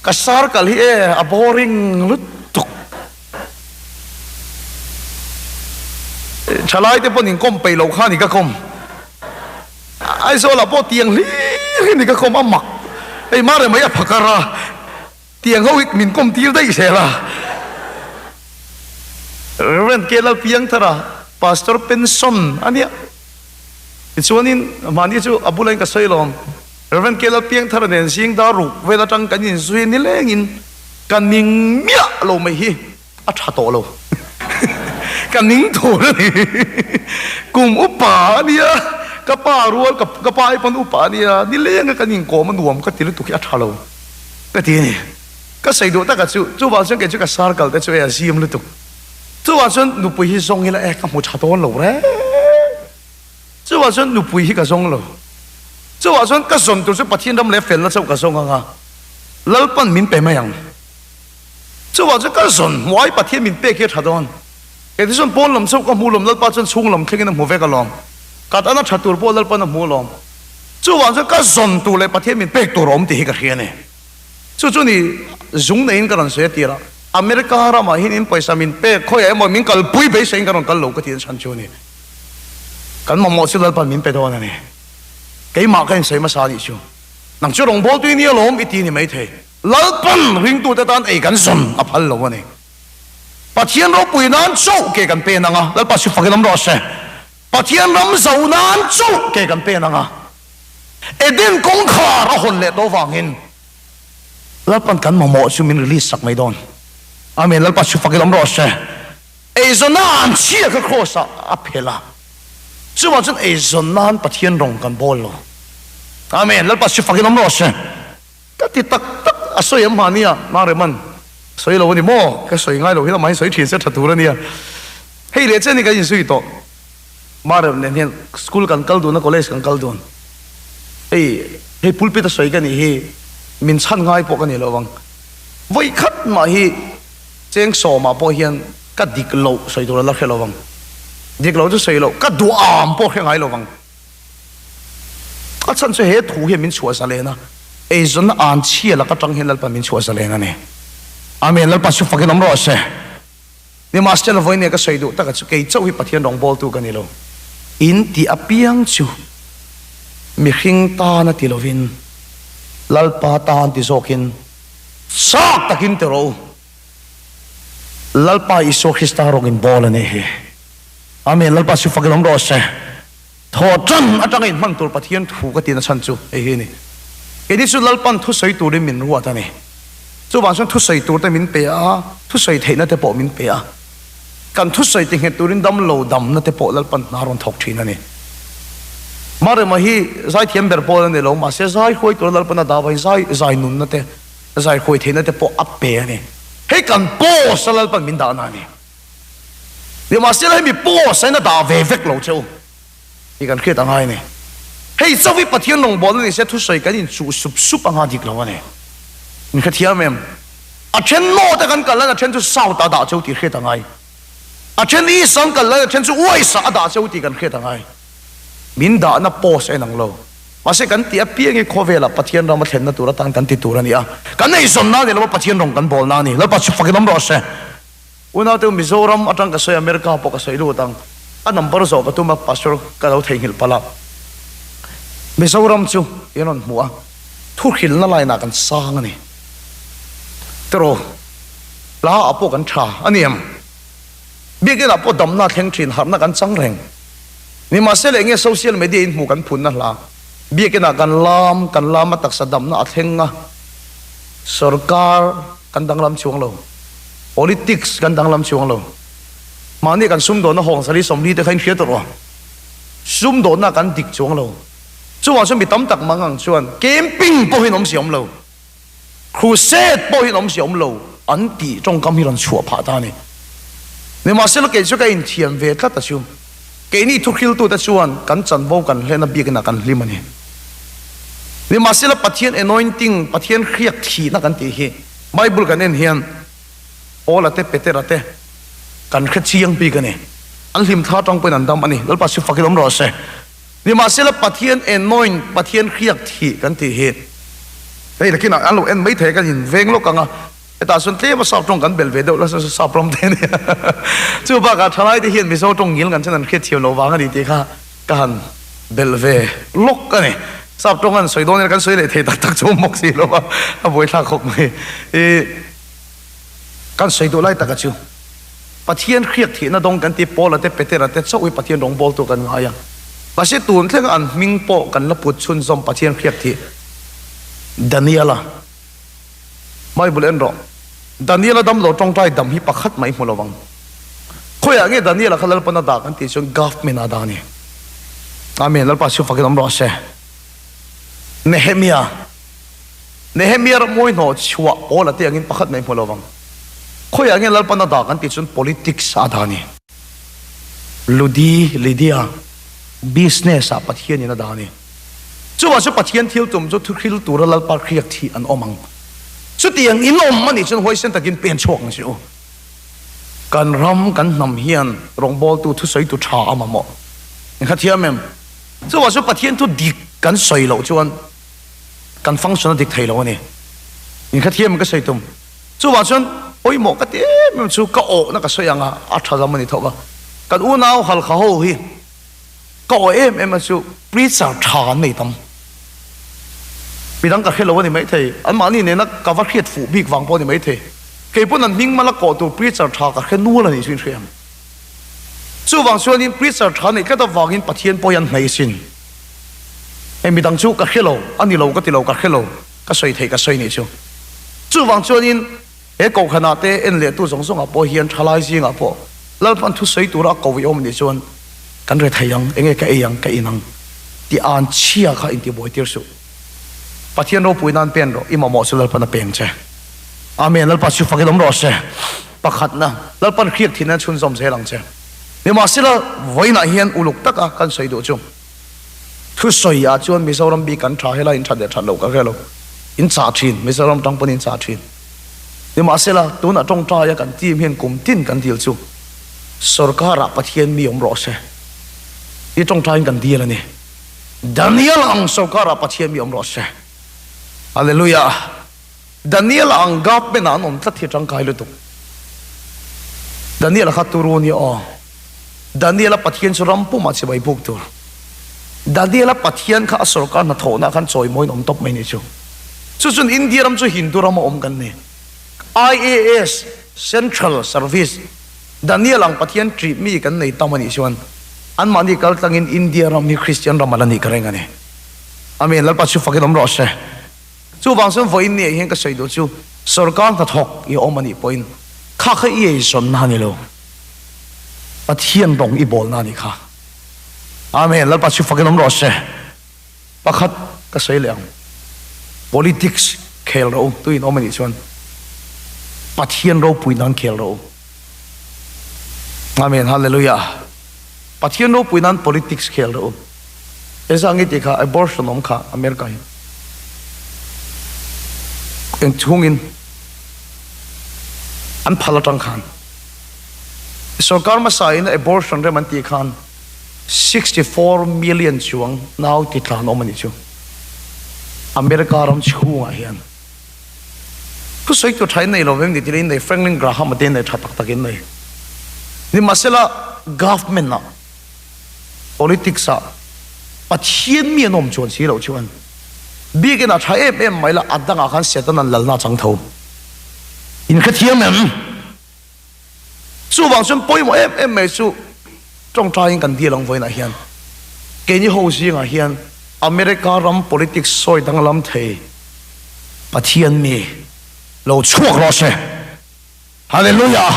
Ka circle hi e, a boring lutuk. Thalai te pawn inkawm peih loh kha ni ka kawm. Aizawlah pawh tiang hlir hi ni ka kawm a mak. Hei mah rem mai a phakar a, tiang ho hi min kawm tir daih zel a. Rev. K. Lalpiangthara, Pastor pension a nia. Tichuanin mahni chu a bula in ka sawi lawm. Rev. K. Lalpiangthara nen zing dar ruk vel atang kan inzui nilengin ka ning miah lo mai hi. A tha tawh lo. Ka ning tur a ni. Kum upa a nia, ka pa rual ka ka pa ai pawn upa a nia, nileng a kan inkawm a nuam ka ti lutuk hi a tha lo ka ti a ni. Ka sawi duh taka chu, chuvang chuan kei chu ka circle te chu e a zim lutuk. Chuvang chuan nupui hi zawng ila e ka hmu tha dawn lo reng. Chuvang chuan nupui hi ka zawng lo. Chuvang chuan ka zawn tur chu Pathian ram leh felna chauh ka zawng ang a, Lalpan min pe mai ang. Chuvang chuan ka zawn hmuai Pathian min pek hi a tha dawn. Kei chuan pawn lam chauh ka hmu lawm, Lalpa chuan chhung lam thlengin a hmu vek alawm. Kat ana tha tur pawh Lalpa'n a hmu alawm. Chuvang chuan ka zawn tur leh Pathian min pek tur a awm tih hi ka hria a ni. Chu chu ni zung neiin ka rawn sawi a tir a, America ramah hian in pawisa min pek khawiah emaw min kalpui beiseiin ka rawn kal lo ka ti chhan chu a ni. Kan mamawh chu Lalpa'n min pe dawn a ni. Keimah ka insawi hmasa a nih chu. Nang chu rawngbawltu i nia lawm i ti ni maithei. Lalpan ringtute tan ei kan zawn a phal lo a ni. Pathian ropui nan chauh ke kan pen ang a, Lalpa si fakin awm rawh se. Pathian ram zo nan chauh ke kan pen ang a, Eden kawngkhar a hawn leh tawh vangin. Lalpan kan mamawh chu min release sak mai dawn. Amen Lalpa chu fak ilawm rawh se. Eizawn nan chhia kha kraws ah a phelh a, chuvang chuan eizawn nan Pathian rawng kan bawl lo. Amen Lalpa chu fak ilawm rawh se. Ka ti tak tak a sawi em mahnia Mangreman sawi lo a ni maw? Ka sawi ngai lo hi lamah hian sawi thin se tha tur a nia. Hei leh chen hi kan inzui tawh. Marem nen hian school kan kal dun a, college kan kal dun. Hei hei pulpit a sawi ka nih hi min chhan ngai pawh ka ni lo vang. Vawi khat mah hi cheng sawmah pawh hian ka dik loh sawi tur a la hre lo vang. Dik loh chu sawi loh, ka duham pawh hre ngai lo vang. A chhan chu he thu hian min chhuah zalen a, eizawnna an chhia lak atang hian Lalpa min chhuah zalen a ni. Amen, Lalpa chu fakin awm rawh se. Nimahsela vawinia ka sawi duh taka chu kei chauh hi Pathian rawngbawltu ka ni lo. In tih apiang chu mihring tan a ti lovin Lalpa tan ti zawkin chak takin ti rawh u. Lalpa Isua Krista rawngin bawl a nih hi. Amen, Lalpa chu fakin awm rawh se. Thaw tan atanga inhman tur Pathian thu ka tihna chhan chu hei hi a ni. Keini chu Lalpan thusawi turin min ruat a ni. Chuvang chuan thusawi turte min pe a, thusawi theihna te pawh min pe a. Kan thusawi ti nghet turin dam lo damna te pawh Lalpan hna rawn thawk thin a ni. Marema hi zaithiam ber pawl a ni lo, mahse zai hruai tura Lalpan a dah avangin zai zai nunna te, zai hruai theihna te pawh a pe a ni. Hei kan post a Lalpan min dahna a ni. Nimahsela hemi post a in a dah ve vek lo che u tih kan hriat a ngai a ni. Hei chauh hi Pathian rawngbawlna ni se thusawi kan inchuh sup sup anga dik lo a ni. Min hrethiam em? A then north a kan kal laiin a then chu south ah a dah che u tih hriat a ngai. A then east ah an kal laiin a then chu west ah a dah che u tih kan hriat a ngai. Min dahna post a inang lo. Mahse kan tih apiang hi khawvelah Pathian rama thlenna tur atan kan ti tur a ni a. Kan eizawnna a ni lo a, Pathian rawng kan bawlna a ni. Lalpa chu fakin awm rawh se. Unaute Mizoram atang ka sawi America pawh ka sawi lut ang. A number zawh ka tum a Pastor ka lo theihnghilh palh a. Mizoram chu in rawn hmuh a, thuhrilna line ah kan sang a ni. Tiraw hla ah pawh kan tha a ni em? Biakin ah pawh damna a thleng thin, harhna kan chang reng. Nimahsela enge social media in hmuh kan phunna hla? Biakin ah kan lam, kan lam a taksa damna a thleng a, sorkar kan danglam chuang lo. Politics kan danglam chuang lo. Mahni kan sumdawnna hawng sali sawmli te kha in hria tawh rawh. Sumdawnna kan dik chuang lo. Chuvang chuan mi tam tak mang ang chuan camping pawhin awmzia awm lo, crusade pawhin awmzia awm lo an tih tawngkam hi rawn chhuah phah ta a ni. Nimahsela kei chu ka inthiam ve tlat a chu. Keini thuhriltute chuan kan chanvo kan hlen a biakina kan hlim a ni. Nimahsela Pathian anointing, Pathian hriak thihna kan tih hi Bible kan en hian Paula te Petera te kan hre chiang bik a ni. An hlim thla atang pawhin an dam a ni. Lalpa chu fakin awm rawh se. Nimahsela Pathian anoint, Pathian hriak thih kan tih hi hei nakinah an lo en mai thei a, kan inveng lawk ang a. Hetah chuan tlem a sap tawng kan bel ve deuh la sap ram te a nia. Chu bakah thalai te hian Mizo tawng ngil ngan chuan an hriat thiam loh vang a ni tih kha ka han bel ve lawk a ni. Sap tawng an sawi dawn ila kan sawi leh thei tak tak chu awm bawk si lo a, a buaithlak khawp mai. I kan sawi duh lai taka chu Pathian hriak thihna dawng kan ti Paula te Petera te chauh hi Pathian rawngbawltu kan ngai a. Mahse tun thlenga an hming pawh kan la put chhunzawm Pathian hriak thih Daniela. Bible en rawh. Daniela damlo tawngtai dam hi pakhat mai hmu lo ang. Khawiah nge Daniela kha Lalpan a dah kan tih chuan government a dah a ni. Amen. Lalpa chu fakin awm rawh se. Nehemia. Nehemia ram mawi hnawh chhuah pawl a te angin pakhat mai hmu lo ang. Khawiah nge Lalpan a dah kan tih chuan politics a dah a ni. Ludi, Lydia, business ah Pathianin a dah a ni. Chuvah chu Pathian thil tum chu thuhril tura Lalpa hriak thih an awm ang. Chutiang in awm a nih chuan huaisen takin pen chhuak ang che u. Kan ram, kan hnam hian rawngbawltu thusawitu tha a mamawh. Engkha thiam em? Chuvah chu Pathian thu dik kan sawi loh chuan kan function a dik thei lo a ni. Engkha thiam em ka sawi tum? Chuvah chuan pawimawh ka ti em em chu ka awhna ka sawi ang a, a tha lam a ni thawk a. Kan unau halkha ho hi Ka aw em em a chu preacher tha an nei tam. Midang ka hre lo a ni maithei, anmahni nena ka va hriat fuh bik vang pawh a ni maithei. Kei pawn an hming mala kawh tur preacher tha ka hre nual a nih chu in hria ang. Chuvang chuanin preacher tha neih tlat avangin Pathian pawh hi an hnaih sin. Hei midang chu ka hre lo, a ni lo ka ti lo, ka hre lo, ka sawi theih ka sawi nih chu. Chuvang chuanin he kohhranah te en leh tu zawng zawngah pawh hian thalai zingah pawh Lalpan thusawi tura a ko i awm anih chuan kan re thei ang, enge ka ei ang, ka in ang tih an chhia kha intibuai tir suh. Pathian ropui nan pen rawh, i mamawh chu Lalpan a peng che. Amen, Lalpa chu fakin awm rawh se. Pakhatna, Lalpan hriak thin nan chhunzawm zel ang che. Nimahsela, vawiinah hian uluk taka kan sawi duh chu. Thusawi ah chuan Mizoram bik kan tha, helai in that leh that loh ka hre lo. In chah thin, Mizoram tang pawn in chah thin. Nimahsela, tunah tawngtaia kan team hian kum tin kan dil chu sorkarah Pathian mi awm rawh se tih tawngtaiin kan dil a ni. Daniel ang sorkarah Pathian mi awm rawh se. Hallelujah! Daniel ang government ah an awm tlat hi tangkai lutuk. Daniel kha turu nia aw. Daniel a Pathian chu ram pumah chibai buk tur. Daniel a Pathian kha a sorkar hnathawhna khan chawimawiin awm tawp mai ni chu. Chu chuan India ram chu Hindu ram a awm kan ni. IAS, Central Service, Daniel ang Pathian ṭih mi kan nei tam a nih chuan anmahni kal tlangin India ram hi Christian ram a la nih ka reng a ni. Amen. Lalpa chu fakin awm rawh se. Chuvang chuan vawiin ni ah hian ka sawi duh chu sorkar hnathawk i awm a nih pawhin kha kha i eizawnna a ni lo. Pathian rawng i bawlna a nih kha. Amen. Lalpa chu fakin awm rawh se. Pakhat ka sawi leh ang. Politics khel rawh u, tuin awm a nih chuan Pathian ropui nan khel rawh u. Amen. Hallelujah. Pathian ropui nan politics khel rawh u. Ezangi tih kha abortion awm kha America hi eng chhungin an phal atang khan sorkar hmasa in abortion rem an tih khan 64 million chuang nau ti tlan awm a nih chu America ram chhungah hian thusawi tur tha in nei lo vem ni tiin nei Franklin Graham a te nei tha tak tak in nei nimahsela government ah Politics ah Pathian mi an awm chuan si loh chuan biakinn ah tha em em mai la a dangah khan Satan an lalna a chang tho. In hrethiam em? Chuvang chuan pawimawh em em mai chu tawngtaiin kan deal ang vawiinah hian keini ho zingah hian America ram politics sawi danglam thei Pathian mi lo chhuak rawh se. Hallelujah!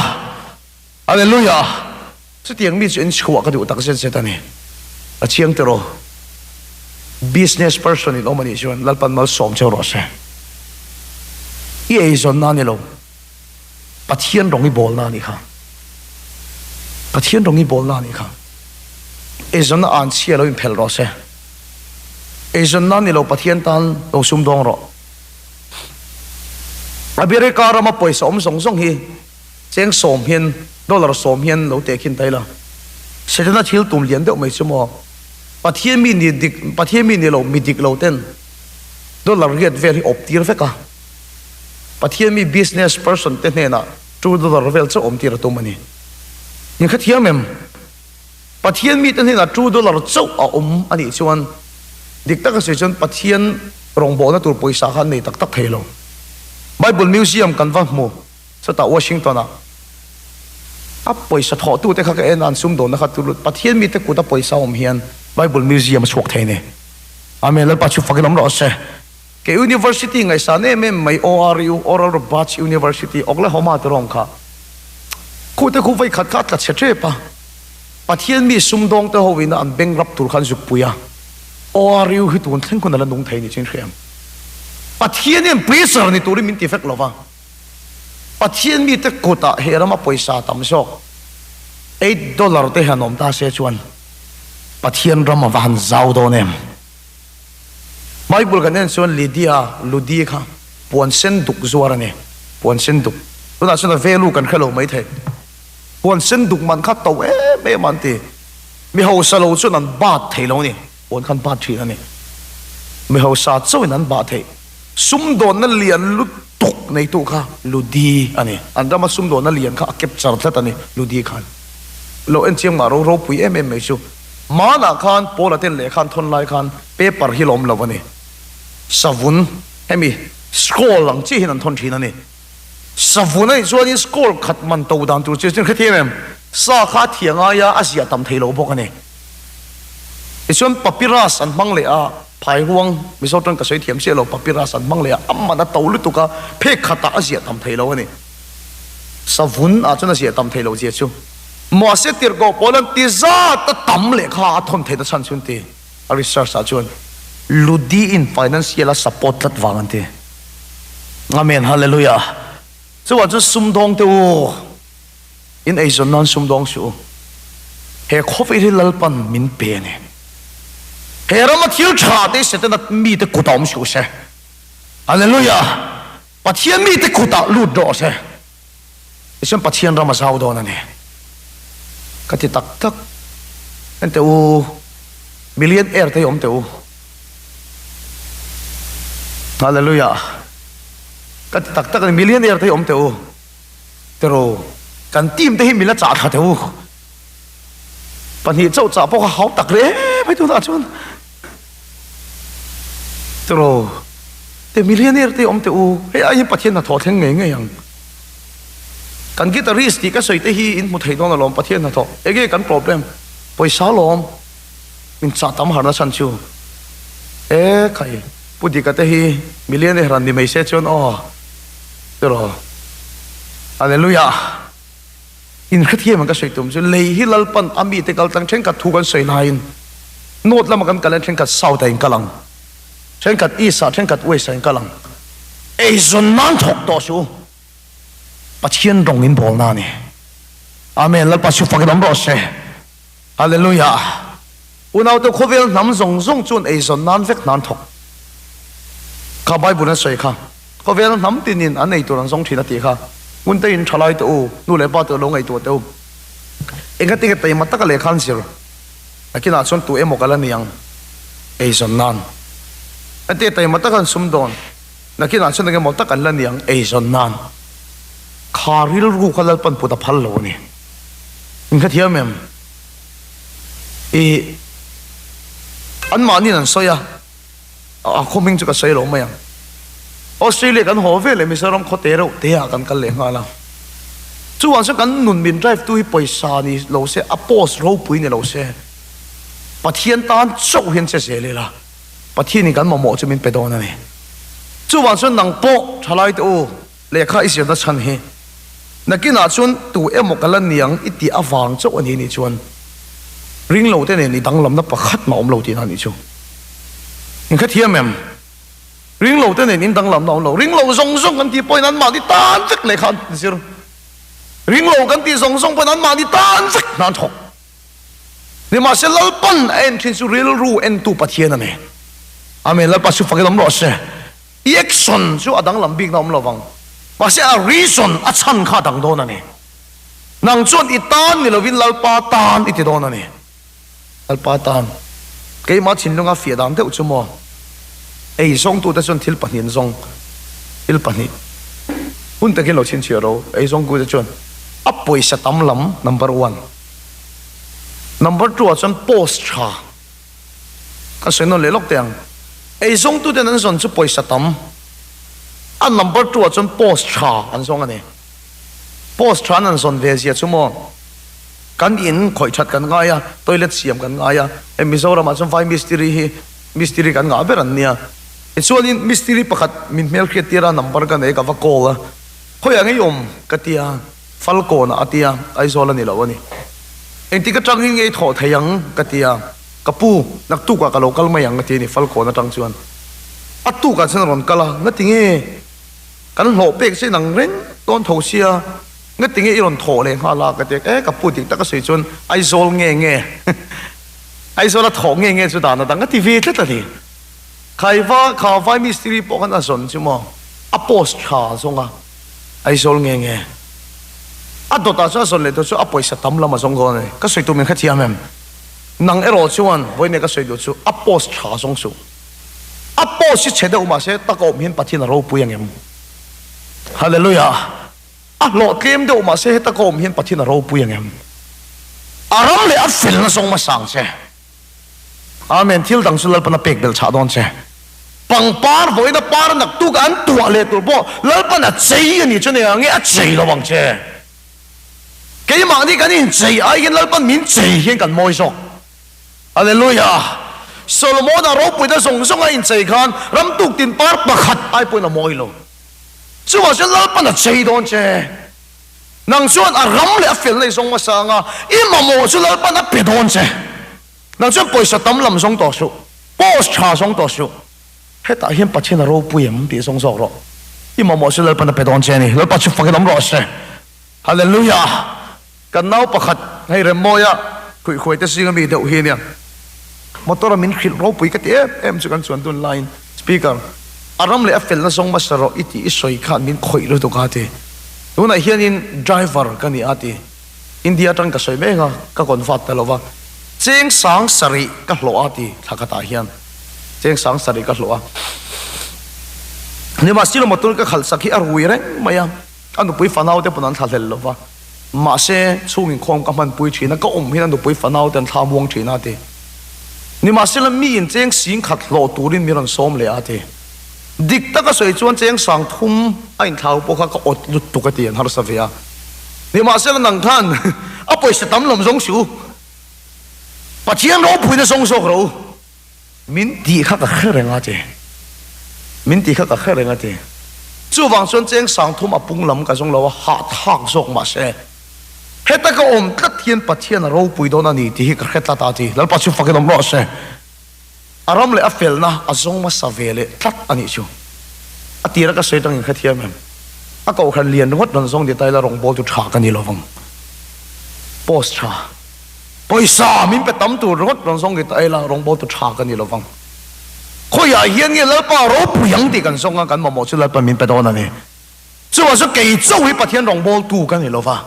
Hallelujah! Chutiang mi chu inchhuah ka duh tak zet zet a ni. A chiang tiraw? Business person in awm a nih chuan Lalpan malsawm cheu rawh se. I eizawnna a ni lo. Pathian rawng i bawlna a nih kha. Pathian rawng i bawlna a nih kha. Eizawnna an chhia lo inphelh rawh se. Eizawnna a ni lo Pathian tan lo sumdawng rawh. America rama pawisa awm zawng zawng hi Cheng sawm hian dollar sawm hian lo teh khin ta ila. Setana thil tum lian deuh mai chu maw? Pathian mi ni dik, Pathian mi ni lo, mi dik lo ten dollar riat vel hi awp tir vek a. Pathian mi business person te hnenah two dollar vel chauh awm tir a tum a ni. Min hrethiam em? Pathian mi te hnenah two dollar chauh a awm a nih chuan dik taka sawi chuan Pathian rawngbawlna tur pawisa kha an nei tak tak thei lo. Bible Museum kan va hmu. Chutah Washington-ah a pawisa thawhtute kha ka en a, an sumdawnna kha tu lut Pathian mite kuta pawisa awm hian Bible Museum a chhuak thei a ni. Amen, Lalpa chu fakin awm rawh se. Kei University ngaihsan em em mai ORU, Oral Roberts University, Oklahoma te rawng kha khute khu vawikhat kha a tla chhe tep a, Pathian mi sumdawngte ho ina an beng rap tur kha an zuk pui a, ORU hi tun thleng hun a la nung thei ni chu in hria em? Pathian hian preacher ni turin min ti vek lo va. Pathian mite kutah he rama pawisa tam zawk $8 te han awm ta se chuan Pathian ram a va han zau dawn em? Bible kan en chuan Lydia, Ludi, kha puan sen duk zuar a ni. Puan sen duk. Tunah chuan a value kan hre lo mai thei. Puan sen duk man kha to em em an ti. Mi hausa lo chuan an bat thei lo a ni. Puan khan bat thin a ni. Mi hausa chauhin an bah theih. Sumdawnna lian lutuk neitu kha Ludi a ni. An rama sumdawnna lian kha a capture tlat a ni Ludi khan. Lo en chiang mah ro ropui em em mai chu. Hmanah khan Paula ten lehkha an thawn lai khan paper hi la awm lo a ni. Savun hemi scroll ang chiah hian an thawn thin a ni. Savun a nih chuanin scroll khat man to dan tur chiah chu hrethiam em? Sa kha a thiang aia a ziah tam thei lo bawk a ni. Tichuan papyrus an hmang leh a. Phairuang, Mizo tawng ka sawi thiam chiah lo, papyrus an hmang leh a, a man a to lutuk a, phek khatah a ziah tam thei lo a ni. Savun ah chuan a ziah tam thei lo zia chu. Mahse tirhkoh pawl an ti zat a tam lehkha a thawn theihna chhan chu an ti. A research ah chuan Ludi in financial a support tlat vang an ti. Amen Hallelujah. Chuvang chuan sumdawng te u, in eizawn nan sumdawng suh u. He khawvel hi Lalpan min pe a ni. He rama thil tha te Setana mite kutah awm suh se. Hallelujah. Pathian mite kutah lut rawh se. Tichuan Pathian ram a zau dawn a ni. Ka ti tak tak. En teh u, million air te hi awm teh u. Hallelujah. Ka ti tak tak a ni, million air te hi awm teh u. Tero, kan team te hi min la chah thla teh u. Pahnih chauh chah pawh kha hau tak reng mai tunah chuan. Tiraw, te millionaire te awm teh u, hei ai hian Pathian hnathawh thleng ngei ngei ang. Kan guitarist tih ka sawi te hi in hmu thei dawn alawm Pathian hnathawh, enge kan problem? Pawisa lawm, min chah tam harna chhan chu. E khai, Pu Dika te hi millionaire an ni mai se chuan aw, tiraw, Hallelujah. In hrethiam ang ka sawi tum chu lei hi Lalpan a mite kal tlang thenkhat thu kan sawi laiin North lama kan kal hian thenkhat South ah in kal ang, thenkhat East ah, thenkhat West ah in kal ang. Eizawn nan thawk tawh suh u. Pathian rawng in bawl na a ni. Amen. Lalpa chu fak in awm rawh se. Hallelujah. Unaute khawvel hnam zawng zawng chuan eizawn nan vek hna an thawk. Kha Bible in a sawi kha. Khawvel hnam tinin an ei tur an zawng thin a tih kha. Ngun te in thalai teh u, nu leh pa teh lo ngaihtuah teh u. Engati nge taima taka lehkha an zir? Nakinah chuan tu emaw kal a ni ang eizawn nan. Engati nge taima taka an sum dawn? Nakinah chuan engemaw tak an la ni ang eizawn nan. Kha rilru kha Lalpan put a phal lo a ni. In hrethiam em? I anmahniin an sawi a, a khaw hming chu ka sawi lo mai ang. Australia kan haw ve leh Mizoram khaw te reuh te ah kan kal leh nghal a. Chuvang chuan kan nun min drive tu hi pawisa ni lo se, a post ropui ni lo se, Pathian tan chauh hian che zel ila, Pathianin kan mamawh chu min pe dawn a ni. Chuvang chuan nang pawh thalai te u, Lehkha i zirna chhan hi nakinah chuan tu emaw ka la niang i tih avang chauh a ni nih chuan ringlo te nen i danglamna pakhat mah awm lo tihna nih chu. In hrethiam em? Ringlo te nen in danglamna awm lo. Ringlo zawng zawng kan tih pawhin anmahni tan vek lehkha an zir. Ringlo kan tih zawng zawng pawhin anmahni tan vek hna an thawk. Nimahse Lalpan a en thin chu rilru entu Pathian a ni. Amen. Lalpa chu fakin awm rawh se. I action chu a danglam bikna awm lovang, mahse a reason, a chhan kha a dang dawn a ni. Nang chuan i tan ni lovin Lalpa tan i ti dawn a ni. Lalpa tan. Keimah thinlunga fiah dan deuh chu maw? Ei zawngtute chuan thil pahnih an zawng. Thil pahnih. Hun takin lo chhinchhiah ro. Ei zawngtute chuan a pawisa tam lam number one. Number two ah chuan post tha. Ka sawi nawn leh lawk teh ang. Eizawngtuten an zawn chu pawisa tam. A number two ah chuan post tha an zawng a ni. Post tha an han zawn ve zia chu maw, kan in khawih that kan ngai a, toilet siam kan ngai a, hei Mizoram ah chuan vai mistiri hi mistiri kan ngah ber an nia. Tichuanin mistiri pakhat min hmelhriat tir a number ka nei ka va call a, khawiah ngei awm ka ti a, Falkawn ah a ti a, Aizawl a ni lo a ni. Engtik atangin nge i thawh thei ang? ka ti a, Ka pu, naktukah ka lo kal mai ang a ti a ni Falkawn atang chuan. A tukah chuan a rawn kal a, Ngati nge kan hlawh pek che nang reng dawn tho sia, ngati nge i rawn thawh leh nghal a? ka ti a, E ka pu dik tak a sawi chuan Aizawl nge nge Aizawl a thawh nge nge chu dan a dang a ti ve tlat a ni. Khaiva kha vai mistiri pawh khan a zawn chu maw a post tha zawng a. Aizawl nge nge? A dawtah chuan a zawn leh tur chu a pawisa tam lam a zawng dawn a ni. Ka sawi tur min hrethiam em? Nang erawh chuan vawiin ka sawi duh chu a post tha zawng suh. A post hi chhe deuh mahse tak a awm hian Pathian a ropui ang em? Hallelujah! A hlawh tlem deuh mahse heta ka awm hian Pathian a ropui ang em? A ram leh a felna zawng hmasa ang che. Amen, thil dang chu Lalpan a pek belh chhah dawn che. Pangpar vawiina par naktuk an tuah leh tur pawh Lalpan a chei a ni chu nia nge a chei lo ang che. Keimahni kan inchei ai hian Lalpan min chei hian kan mawi zawk. Hallelujah! Solomona ropuina zawng zawng a inchei khan ram tuk tin par pakhat ai pawhin a mawi lo. Chuvang chuan Lalpan a chei dawn che. Nang chuan a ram leh a fel nei zawng hmasa anga i mamawh chu Lalpan a pe dawn che. Nang chuan pawisa tam lam zawng tawh suh, post tha zawng tawh suh. Hetah hian Pathian a ropui em tih zawng zawk rawh. I mamawh chu Lalpan a pe dawn che a ni. Lalpa chu fakin awm rawh se. Hallelujah! Kan nau pakhat hei Remmawia khuihkhuai te zinga mi deuh hi ania. Motor a min hrilh ropui ka ti em em chu kan chuan dun laiin Speaker, a ram leh a felna zawng hmasa rawh i tih i sawi khan min khawih lutuk a ti. Tunah hianin driver ka ni a ti. India atang ka sawi mek a, ka convert ta lova. Cheng sang sarih ka hlawh a ti thla khatah hian. Cheng sang sarih ka hlawh a. Nimahsela motor ka khalh sak hi a rui reng mai a. A nupui fanau te pawn an thlahlel lo va, mahse chhung inkhawm ka hmanpui thin a, ka awm hian a nupui fanau te an thla muang thin a ti. Nimahsela mi in cheng sing khat hlawh turin min rawn sawm leh a ti. Dik taka sawi chuan cheng sang thum a inthlau pawh kha ka awt lutuk a ti an harsa ve a. Nimahsela nang khan a pawisa tam lawm zawng si u, Pathian ropuina zawng zawk rawh u. Min tih kha ka hre reng a ti. Min tih kha ka hre reng a ti. Chuvang chuan cheng sang thum a pung lam ka zawng lo a, hahthlak zawk mah se. Heta ka awm tlat hian Pathian a ropui dawn a ni tih hi ka hre tlat a ti. Lalpa chu fakin awm rawh se. A ram leh a felna a zawng hmasa ve leh tlat a nih chu. A tira ka sawi tangin hrethiam em? A kohhran lian ringawt rawn zawng detail a rawngbâwl chu tha ka ni lovang. Post tha. Pawisa min pe tam tur ringawt rawn zawng ta ila rawngbâwl tu tha ka ni lo vang. Khawiah hian nge Lalpa ropui ang tih kan zawng a, kan mamawh chu Lalpa min pe dawn a ni. Chuvang chu kei chauh hi Pathian rawngbâwl tu ka ni lo va,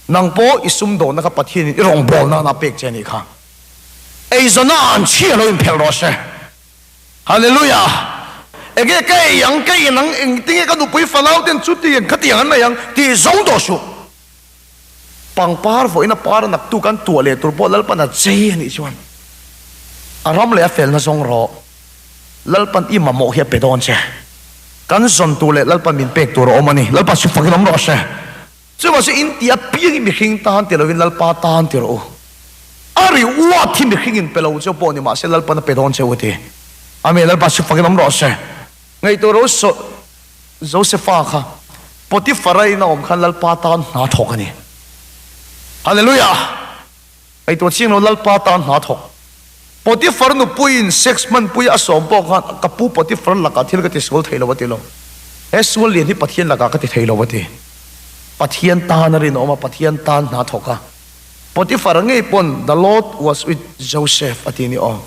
nang pawh i sumdawnna kha Pathianin i rawngbâwl nana pek che a nih kha. Eizawnna an chhia lo inphelh rawh se. Hallelujah! Enge ka ei ang, ka in ang, engtinge ka nupui fanau ten chutiang khatiang an nei ang tih zawng tawh suh. Pangpar vawiin a par a naktu kan tuah leh tur pawh Lalpan a chei a nih chuan a ram leh a felna zawng rawh. Lalpan i mamawh hi a pe dawn che. Kan zawn tur leh Lalpan min pek tur a awm a ni. Lalpa chu fakin awm rawh se. Chuvang chu in tih apiangin mihring tan ti lovin Lalpa tan ti rawh u. A ri uat hi mihring in pe lo cheu pawh ni mahse Lalpan a pe dawn cheu a ti. Amen. Lalpa chu fakin awm rawh se. Ngaihtuah rawh u. Josefa kha Potifara in a awm khan Lalpa tan hna thawk a ni. Hallelujah! Ngaihtuah chiang lo Lalpa tan hna thawk. Potifar nupuiin sex hmanpui a sawm pawh khan ka pu Potifar lakah thil ka ti sual thei lo a ti lo. He sual lian hi Pathian lakah ka ti thei lo a ti. Pathian tan a rinawm a, Pathian tan hna thawk a. Potifar ngei pawn The Lord was with Joseph a ti ni aw.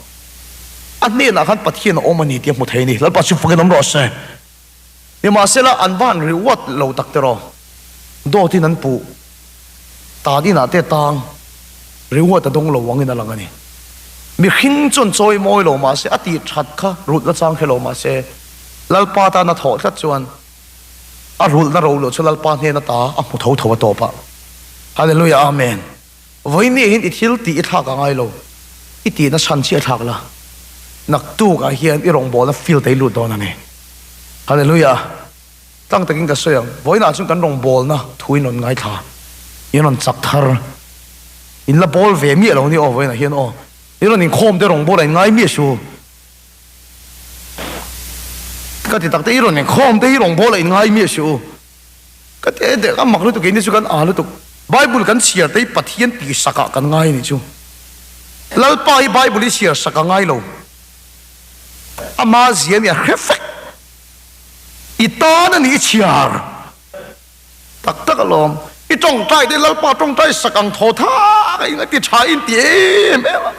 A hnenah khan Pathian a awm a ni tih a hmu thei a ni. Lalpa chu fakin awm rawh se. Nimahsela an va han reward lo tak tiraw? Dawtin an puh tan inah te tang reward a dawng lo angin a lang a ni. Mihring chuan chawi mawi lo mahse a tih that kha rulhna chang hre lo mahse Lalpa tan a thawh tlat chuan a rulhna ro loh chu Lalpa hnen ata a hmu tho tho a tawp a. Hallelujah Amen. Vawiin hian i thil tih i thlak a ngai lo, i tihna chhan chiah thlak la, naktuk ah hian i rawngbawlna field ah i lut dawn a ni. Hallelujah! Tlang takin ka sawi ang, vawiin ah chuan kan rawngbawlna thu in rawn ngaithla, in rawn chak thar, in la bawl ve miah lo ni aw vawiin ah hian aw, in rawn inkhawm te rawngbawlah in ngai miah su. Ka ti tak te i rawn inkhawm te hi rawngbawlah in ngai miah su. Ka ti e, a mak lutuk keini chu kan aa lutuk. Bible kan chhiar te hi Pathian tih sak ah kan ngai anih chu. Lalpa hi Bible hi chhiar sak a ngai lo. Ama zia nia hre vek. I tan a nih i chhiar tak tak alawm. I tawngtai te Lalpa tawngtai sak ang thaw thak a inga ti tha in ti em em a.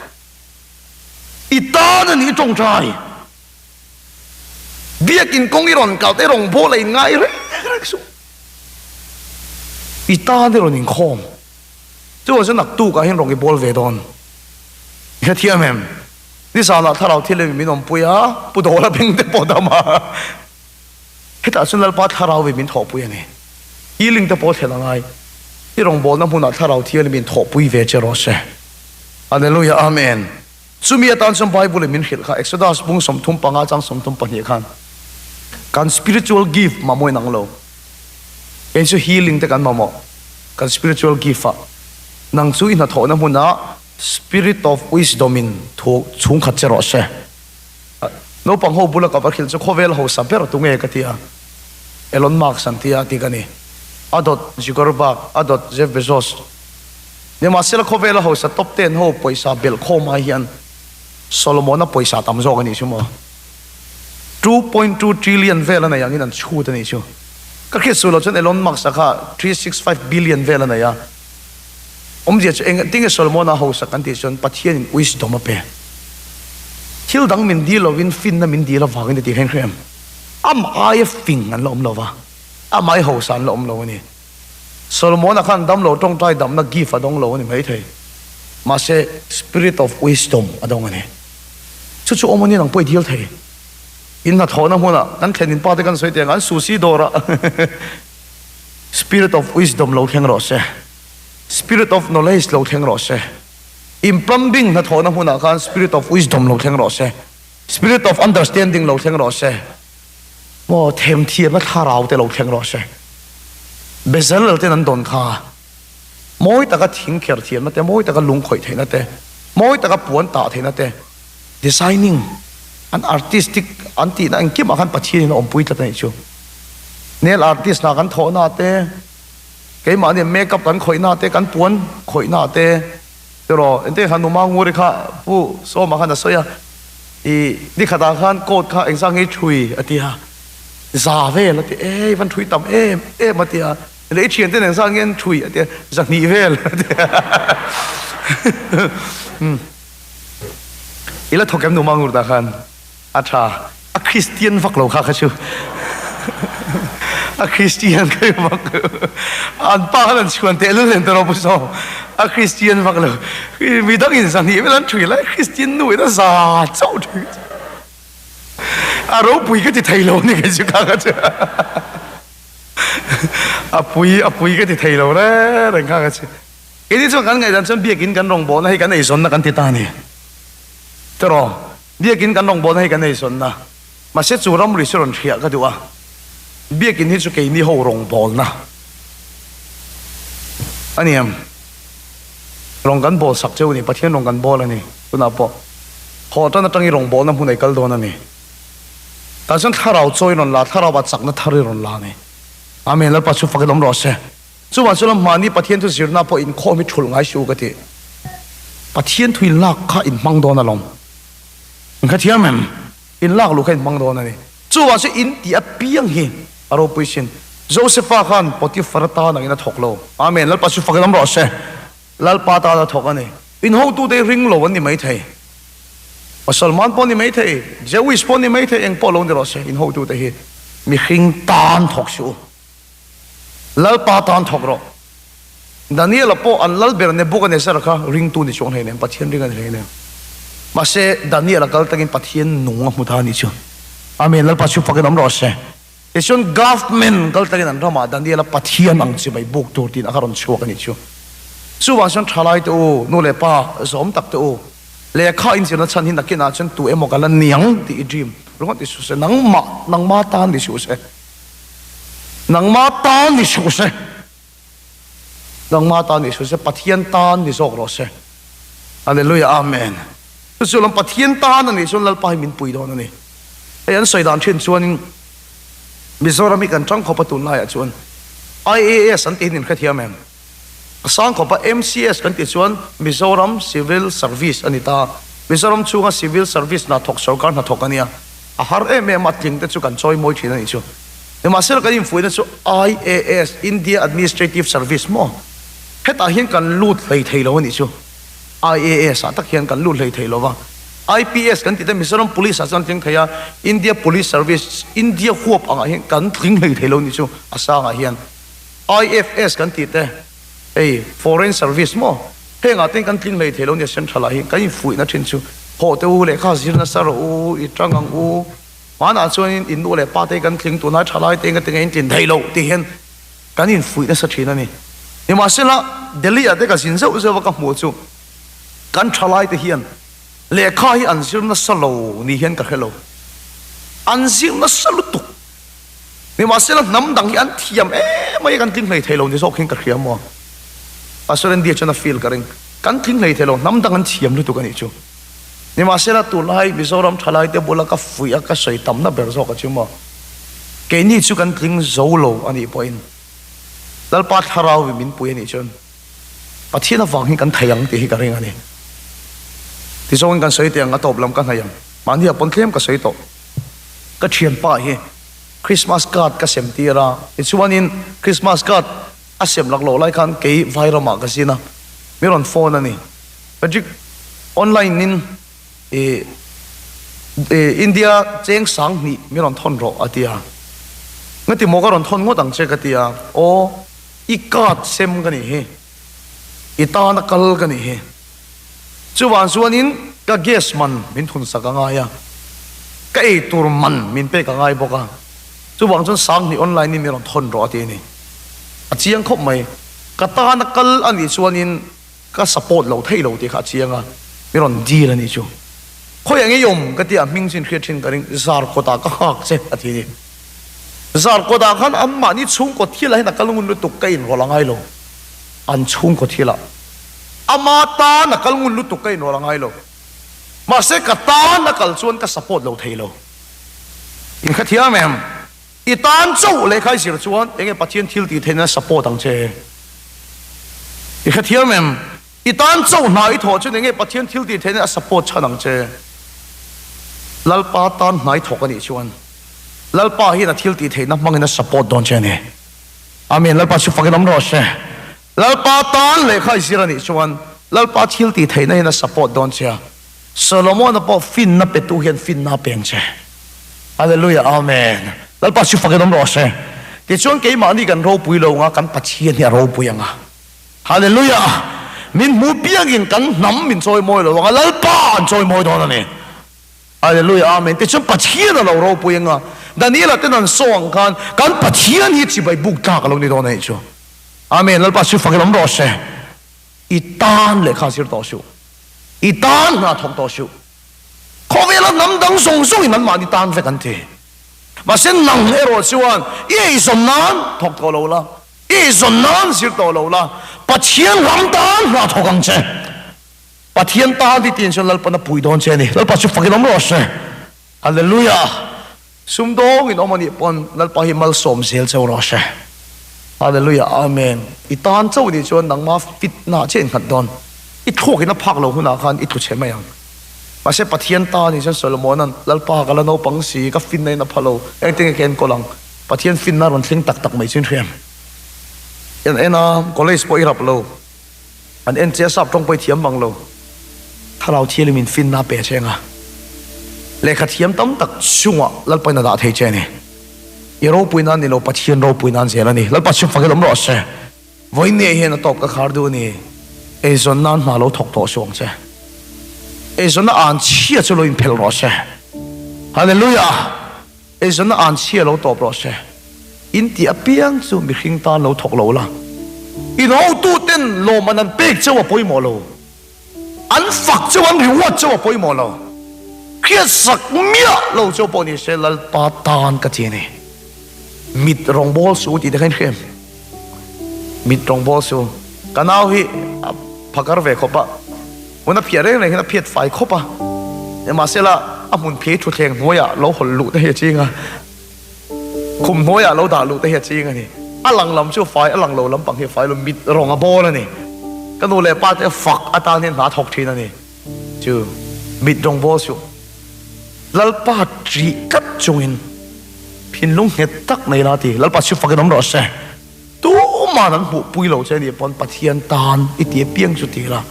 I tan a nih i tawngtai. Biakin kawng i rawn kal te rawn bawl a in ngai reng reng suh. I tan i rawn inkhawm. Chuan chu naktuk ah hian rawn i bawl ve dawn. I hrethiam em? Nizanah thlarau thil emi min awmpui a, Pu Dawla beng te pawh dam a. Hetah chuan Lalpa thlarau in min thawhpui a ni. Healing te pawh thlen a ngai. I rawngbawlna hmunah thlarau thial in min thawhpui ve che rawh se. Hallelujah Amen. Chumi atan chuan Bible in min hrilh kha Exodus bung 35 chang 32 khan kan spiritual gift mamawh in ang lo. Kei chu healing te kan mamawh kan spiritual gift ah. Nang chu i hnathawhna hmunah. Spirit of Wisdom in thu chhungkhat che rawh se. Naupang ho bula ka va hrilh chu khawvel hausa ber tu nge ka ti a, Elon Musk an ti a ti ka ni. A dawt Zuckerberg, a dawt Jeff Bezos. Nimahsela khawvela hausa top ten ho pawisa belh khawm ai hian Solomona pawisa tam zawk a nih chu maw? 2.2 trillion vel a nei angin an chhut a nih chu. Ka hriat suh loh chuan Elon Musk a kha 365 billion vel a nei a. Awmzia chu eng tinge Solomona hausa kan tih chuan Pathianin wisdom a pe. Thil dang min dil lovin finna min dil avangin a ti reng reng. Amah aia fing an la awm lo va, amah aia hausa an la awm lo a ni. Solomona khan damlo tawngtai damna gift a dawng lo a ni maithei. Mahse spirit of wisdom a dawng a ni. Chu chu awm a ni nang pawh i dil thei. In hnathawhna hmunah kan thlen in pa te kan sawi teh ang an susi dawrah spirit of wisdom lo thleng rawh se. Spirit of knowledge lo thleng rawh se. In plumbing hnathawhna hmunah khan spirit of wisdom lo thleng rawh se. Spirit of understanding lo thleng rawh se. Maw themthiamna thlarau te lo thleng rawh se. Bezalel ten an dawn kha. Mawi taka thing kher thiamna te, mawi taka lung khawih theihna te, mawi taka puan tah theihna te, designing, an artistic an tihna engkimah khan Pathianin a awmpui tlat a nih chu. Nail artist hna kan thawhna te, keimahni makeup kan khawihna te, kan puan khawihna te, Tiraw, engtin khan Numa Nguri kha Pu Sawma khan a sawi a, i nikhatah khan coat kha engzah nge i thui a ti a, za vel a ti, e i van thui tam em em a ti a, leh i thiante nen engzah nge an thui a ti a, zahnih vel a ti a. I la thawk em Numa Ngur tah khan? A tha, a Kristian vak lo kha kha chu. A Kristian kai vak. An pa khan an chhuan teh lul nen tawh pu saw. A Kristian vak lo. Mi dang in zahnih vel an thui lai Kristian nu in a za chauh thui. A ropui ka ti thei lo ni kei chu kha kha chu. A pui a pui ka ti thei lo reng reng kha kha chu. Keini chuan kan ngaihdan chuan biakin kan rawngbawlna hei kan eizawnna kan ti ta a ni. Tiraw? Biakin kan rawngbawlna hi kan eizawnna, mahse chu ramri chu rawn hriah ka duh a, biakin hi chu keini ho rawngbawlna a ni em? Rawng kan bawl sak cheu a ni, Pathian rawng kan bawl a ni, tunah pawh haw tan atangin rawngbawlna hmun ei kal dawn a ni. Tah chuan thlarau chawi rawn la, thlarau ah chakna thar i rawn la a ni. Amen, Lalpa chu fakin awm rawh se. Chuvang chuan mahni Pathian thu zirna pawh inkhawm hi thulh ngai suh ka ti. Pathian thu inlak kha inhmang dawn alawm. Inkhathiam em? Inlak luh kha inhmang dawn a ni. Chuvang chu in tih apiang hi a ropui sin. Josepha khan Potiphar tan angin a thawk lo. Amen. Lalpa chu fak lam rawh se. Lalpa tan a thawk a ni. In hotute hi ring lo an ni maithei. Musalman pawh ni maithei, Jewish pawh ni maithei, eng pawh lo ni rawh se. In hotute hi mihring tan thawk suh u. Lalpa tan thawk rawh. Daniela pawh an lal ber Nebuchadnezzar kha ringtu ni chuang hleinem, Pathian ring a ni hleinem. Mahse, Daniela kal tangin Pathian nung a hmu ta a nih chu. Amen, Lalpa chu fakin awm rawh se. Tichuan government kal tangin an ramah Daniela Pathian ang chi mai buk tur tiin a kha rawn chhuak a nih chu. Chuvang chuan thalai te u, nu leh pa zawm tak te u, lehkha inzirna chhan hi nakinah chuan tu emaw ka la niang tih i dream ringawt i su se, nangmah, nangma tan ni suh se. Nangma tan ni suh se. Nangma tan ni suh se, Pathian tan ni zawk rawh se. Hallelujah, Amen. Chu chu lam Pathian tan a nih chuan Lalpa hi min pui dawn a ni. Hei an sawi dan thin chuanin Mizoram hi kan tang khawp a tunlaiah chuan IAS an tihin in hrethiam em? A sang khawp a, MCS kan tih chuan Mizoram Civil Service a ni ta. Mizoram chhunga Civil Service hnathawk sorkar hnathawk a nia. A har em em a, tling te chu kan chawi mawi thin a nih chu. Nimahsela kan infuihna chu IAS, India Administrative Service maw? Hetah hian kan lut hlei thei lo a nih chu. IAS ah tak hian kan lut hlei thei lo va. IPS kan tih te Mizoram Police ah chuan tling thei a, India Police Service, India huap angah hian kan tling hlei thei lo a nih chu a sangah hian. IFS kan tih te, hei Foreign Service maw? Hengah te kan tling hlei thei lo nia Central ah hian kan infuihna thin chu hawh teh u, lehkha zir nasa rawh u, i tang ang u, hmanah chuanin in nu leh pa te kan tling tunlai thalai te enga tinge in tlin thei loh tih hian kan infuih nasa thin a ni. Nimahsela Delhi ah te ka zin zeuh zeuh a ka hmuh chu kan thalai te hian lehkha hi an zir nasa lo ni hian ka hre lo, an zir nasa lutuk. Nimahsela hnam dang hi an thiam em mai a, kan tling hlei thei lo ni zawk hian ka hria maw? Pastor Andy-a chuan a feel ka ring. Kan tling hlei thei lo, hnam dang an thiam lutuk a nih chu. Nimahsela tunlai Mizoram thalaite bula ka fuih a ka sawi tamna ber zawk a chu maw? Keini chu kan tling zo lo a nih pawhin Lalpa thlarau in min pui a nih chuan Pathian avang hi kan thei ang tih hi ka ring a ni. Tizawngin kan sawi teh ang a tawp lam ka hnaih ang. Mahni ah pawn tlem ka sawi tawh. Ka thianpa hi Christmas card ka sem tir a, tichuanin Christmas card a sem lak loh lai khan kei Vairamah ka zin a, mi rawn phone a ni. Patrick, online in i India cheng 2000 mi rawn thawn rawh a ti a. Ngati maw ka rawn thawn ngawt ang che ka ti a, aw i card sem ka nih hi, i tana kal ka nih hi. Chuvang chuanin ka gas man min thun sak a ngai a, ka ei tur man min pek a ngai bawk a, chuvang chuan 2000 online in mi rawn thawn rawh a ti a ni. A chiang khawp mai, ka tana kal a nih chuanin ka support lo thei lo tih kha a chiang a, mi rawn deal a nih chu. Khawi ang i awm ka tia hming chin hriat thin ka ring, zar kawtah ka nghak che a ti a ni. Zar kawtah khan anmahni chhungkaw thilah hian a kal ngun lutuk ka inrawlh a ngai lo, an chhungkaw thilah. Ama tan a kal ngun lutuk ka inrawlh a ngai lo. Mahse ka tan a kal chuan ka support lo thei lo. In kha thiam em? I tan chauh lehkha i zir chuan enge Pathian thil tih theihna support ang che? I kha thiam em? I tan chauh hna i thawh chuan enge Pathian thil tih theihna a support chhan ang che? Lalpa tan hna i thawk a nih chuan Lalpa hian a thil tih theihna hmangin a support dawn che a ni. Amen. Lalpa chu fakin awm rawh se. Lalpa tan lehkha i zir a nih chuan Lalpa thil tih theihna hian a support dawn che a, Solomon-a pawh finna petu hian finna a peng che. Hallelujah Amen. Lalpa chu fakin awm rawh se. Tichuan keimahni kan ropui lo anga kan Pathian hi a ropui anga. Hallelujah. Min hmu piangin kan hnam min chawimawi lo anga Lalpa an chawimawi dawn a ni. Hallelujah Amen. Tichuan Pathian a lo ropui anga Daniel-a ten an saw ang khan kan Pathian hi chibai buk tlak a lo ni dawn a nih chu. Amen Lalpa chu fakin awm rawh se. I tan lehkha zir tawh suh. I tan hna thawk tawh suh. Khawvela hnam dang zawng zawngin anmahni tan vek an ti. Mahse nang erawh chuan i eizawn nan thawk tawh lo la, i eizawn nan zir tawh lo la, Pathian ram tan hna thawk ang che. Pathian tan ti tin chuan Lalpan a pui dawn che a ni. Lalpa chu fakin awm rawh se. Hallelujah! Sumdawngin awm a nih pawn Lalpa hi malsawm zel cheu rawh se. Hallelujah Amen. I tan chauh nih chuan nangma fit na che in nghat dawn. I thluak in a phak lo hunah khan i tlu chhe mai ang. Mahse Pathian ta nih chuan Solomona'n Lalpa ka la naupang si, ka finna in a pha lo, engtin nge ka enkawl ang? Pathian finna rawn thleng tak tak mai chu in hriam. En en a, college pawh i rap lo. An en che a sap tawng pawh i thiam bang lo. Thlarau thialim in finna a pe che anga lehkha thiam tam tak chungah Lalpa in a dah thei che a ni. I ropui nan ni lo Pathian ropui nan zel a ni. Lalpa chhung fak in awm rawh se. Vawiin hian a tawp ka khar duh a ni. Eizawn nan hna lo thawk tawh suh ang che. Eizawnna an chhia chu lo inphelh rawh se. Hallelujah! Eizawnna an chhia lo tawp rawh se. In tih apiang chu mihring tan lo thawk lo la. In hotuten lawmman an pek cheu a pawimawh lo. An fak cheu, an reward cheu a pawimawh lo. Hriatsak miah lo cheu pawh ni se Lalpa tan ka ti a ni. Mit rawngbawl su tih te kha in hria em? Mit rawngbawl su. Ka nau hi a phakar ve khawp a, hmun a phiah reng reng hian a phiat fai khawp a. Nimahsela a hmun phei thutthleng hnuaiah lo hawlh luh te hi a ching a. Khum hnuaiah lo dah luh te hi a ching a ni. A lang lam chu fai, a lang lo lampang hi fai lo, mit rawng a bawl a ni. Ka nu leh pa te fak atan hian hna thawk thin a ni. Chu mit rawng bawl suh. Lalpa ṭih tlat chungin thinlung nghet tak nei la ti. Lalpa chu fakin awm rawh se. Tuman an hmuhpui lo che nih pawn Pathian tan i ti apiang chu ti la.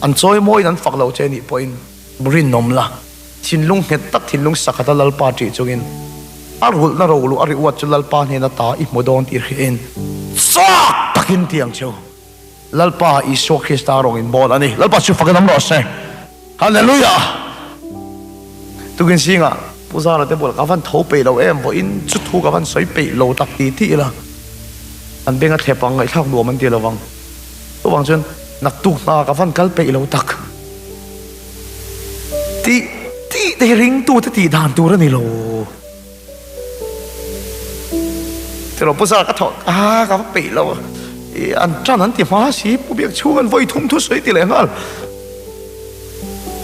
An chawimawiin an fak lo che nih pawhin rinawm la. Thinlung nghet tak thinlung sakhata Lalpa ṭih chungin a rulhna roluh a ri uat chu Lalpa hnena ta i hmu dawn tih hriain chak takin ti ang cheu. Lalpa Isua Krista rawng in bawl a ni. Lalpa chu fakin awm rawh se. Hallelujah! Tukin zingah Pu Zara te bulah ka van tho peih lo em, vawiin chu thu ka van sawi peih lo tak ti ti ila an beng a thlep ang, ngaihthlak nuam an ti lo vang. Chuvang chuan naktuk hna ka van kal peih lo tak ti ti te hi ringtute tih dan tur a ni lo. Tiraw Pu Zara ka tho a ka va peih lo. I an tan an ti hma si, Pu Biak chhung an vawi thum thu sawi ti leh nghal.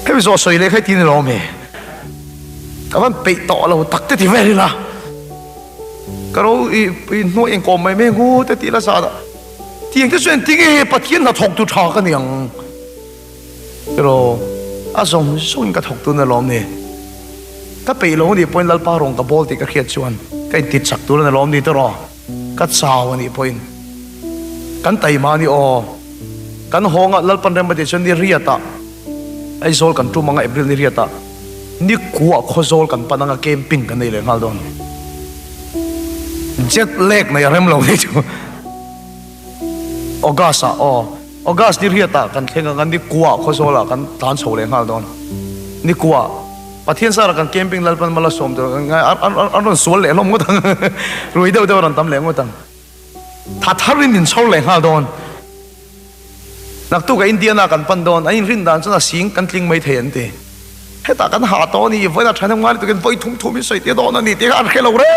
Hemi zawh sawi leh kha i ti ni lo ami? Ka van peih tawh lo tak te ti vel ila. Ka ro i i hnuai engkawm mai mai ngu te tih la zan ah. Tiang te chu engtin nge Pathian hnathawk tu tha ka ni ang? Ero a zawng zawngin ka thawk tun alawm ni. Ka peih lo anih pawhin Lalpa rawn ka bawl tih ka hriat chuan ka inti chak tur ani lawm ni tawh Ka chau anih pawhin kan taima ani aw. Kan hawngah Lalpan rem a tih chuan ni riatah Aizawl kan tum anga April ni riatah ni kuah Khawzawl kan pan anga camping kan nei leh nghal dawn. Jet lag nei a rem lo ni chu. August ah aw. August ni riatah kan thleng anga ni kuah Khawzawlah kan tlan chho leh nghal dawn. Ni kuah Pathian sara kan camping Lalpan mala sawm tur kan ngai an rawn sual leh hlawm ngawt ang. Rui deuh deuh a rawn tam leh ngawt ang. Tha tharin min chhawr leh nghal dawn. Naktuk a Indiana kan pan dawn. An inrin dan chuan a sing kan tling mai thei an ti. Hetah kan hah tawh a ni, vawiin a thahnem ngai lutukin vawi thum thum in sawi tir dawn a ni tih kha an hre lo reng.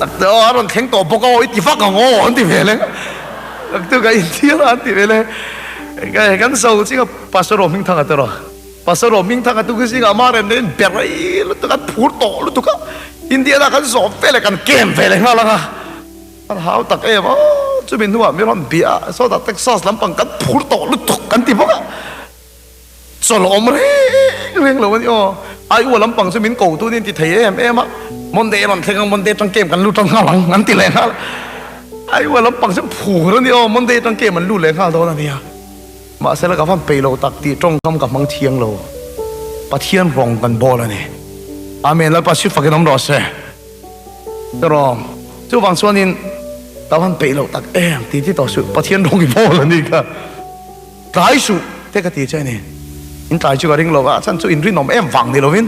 A rawn thleng tawh bawk a aw i ti vak ang aw an ti ve le. Naktuk a Indiana an ti ve le. Kan so ching a Pastor Rohmingthanga te rawh. Pastor Rohmingthanga tu khi zingah ama rem nen ber ai lutuk an phur tawh lutuk a. Indiana kan zawh ve le kan kem ve le nghal ang a. An hau tak em a, chumi hnuah mi rawn bia a, sawtah Texas lampang kan phur tawh lutuk kan ti bawk a. Chawlh awm reng reng lo a ni aw. Aiua lampang chu min ko tun in ti thei em em a, Monday a rawn thleng ang, Monday atang kem kan lut ang nghal ang an ti leh nghal. Aiua lampang chu phur a ni aw, Monday atang kem an lut leh nghal dawn a nia. Mahse la ka van peih lo tak tih tawngkam ka hmang thiang lo. Pathian rawng kan bawl a ni. Amen Lalpa swi fakin awm rawh se. Erawh chuvang chuanin ka van peih lo tak em tih ti tawh suh Pathian rawng i bawl a ni kha. Tlai suh te ka ti che a ni. In tlai chu ka ring lo a, a chhan chu in rinawm em vang ni lovin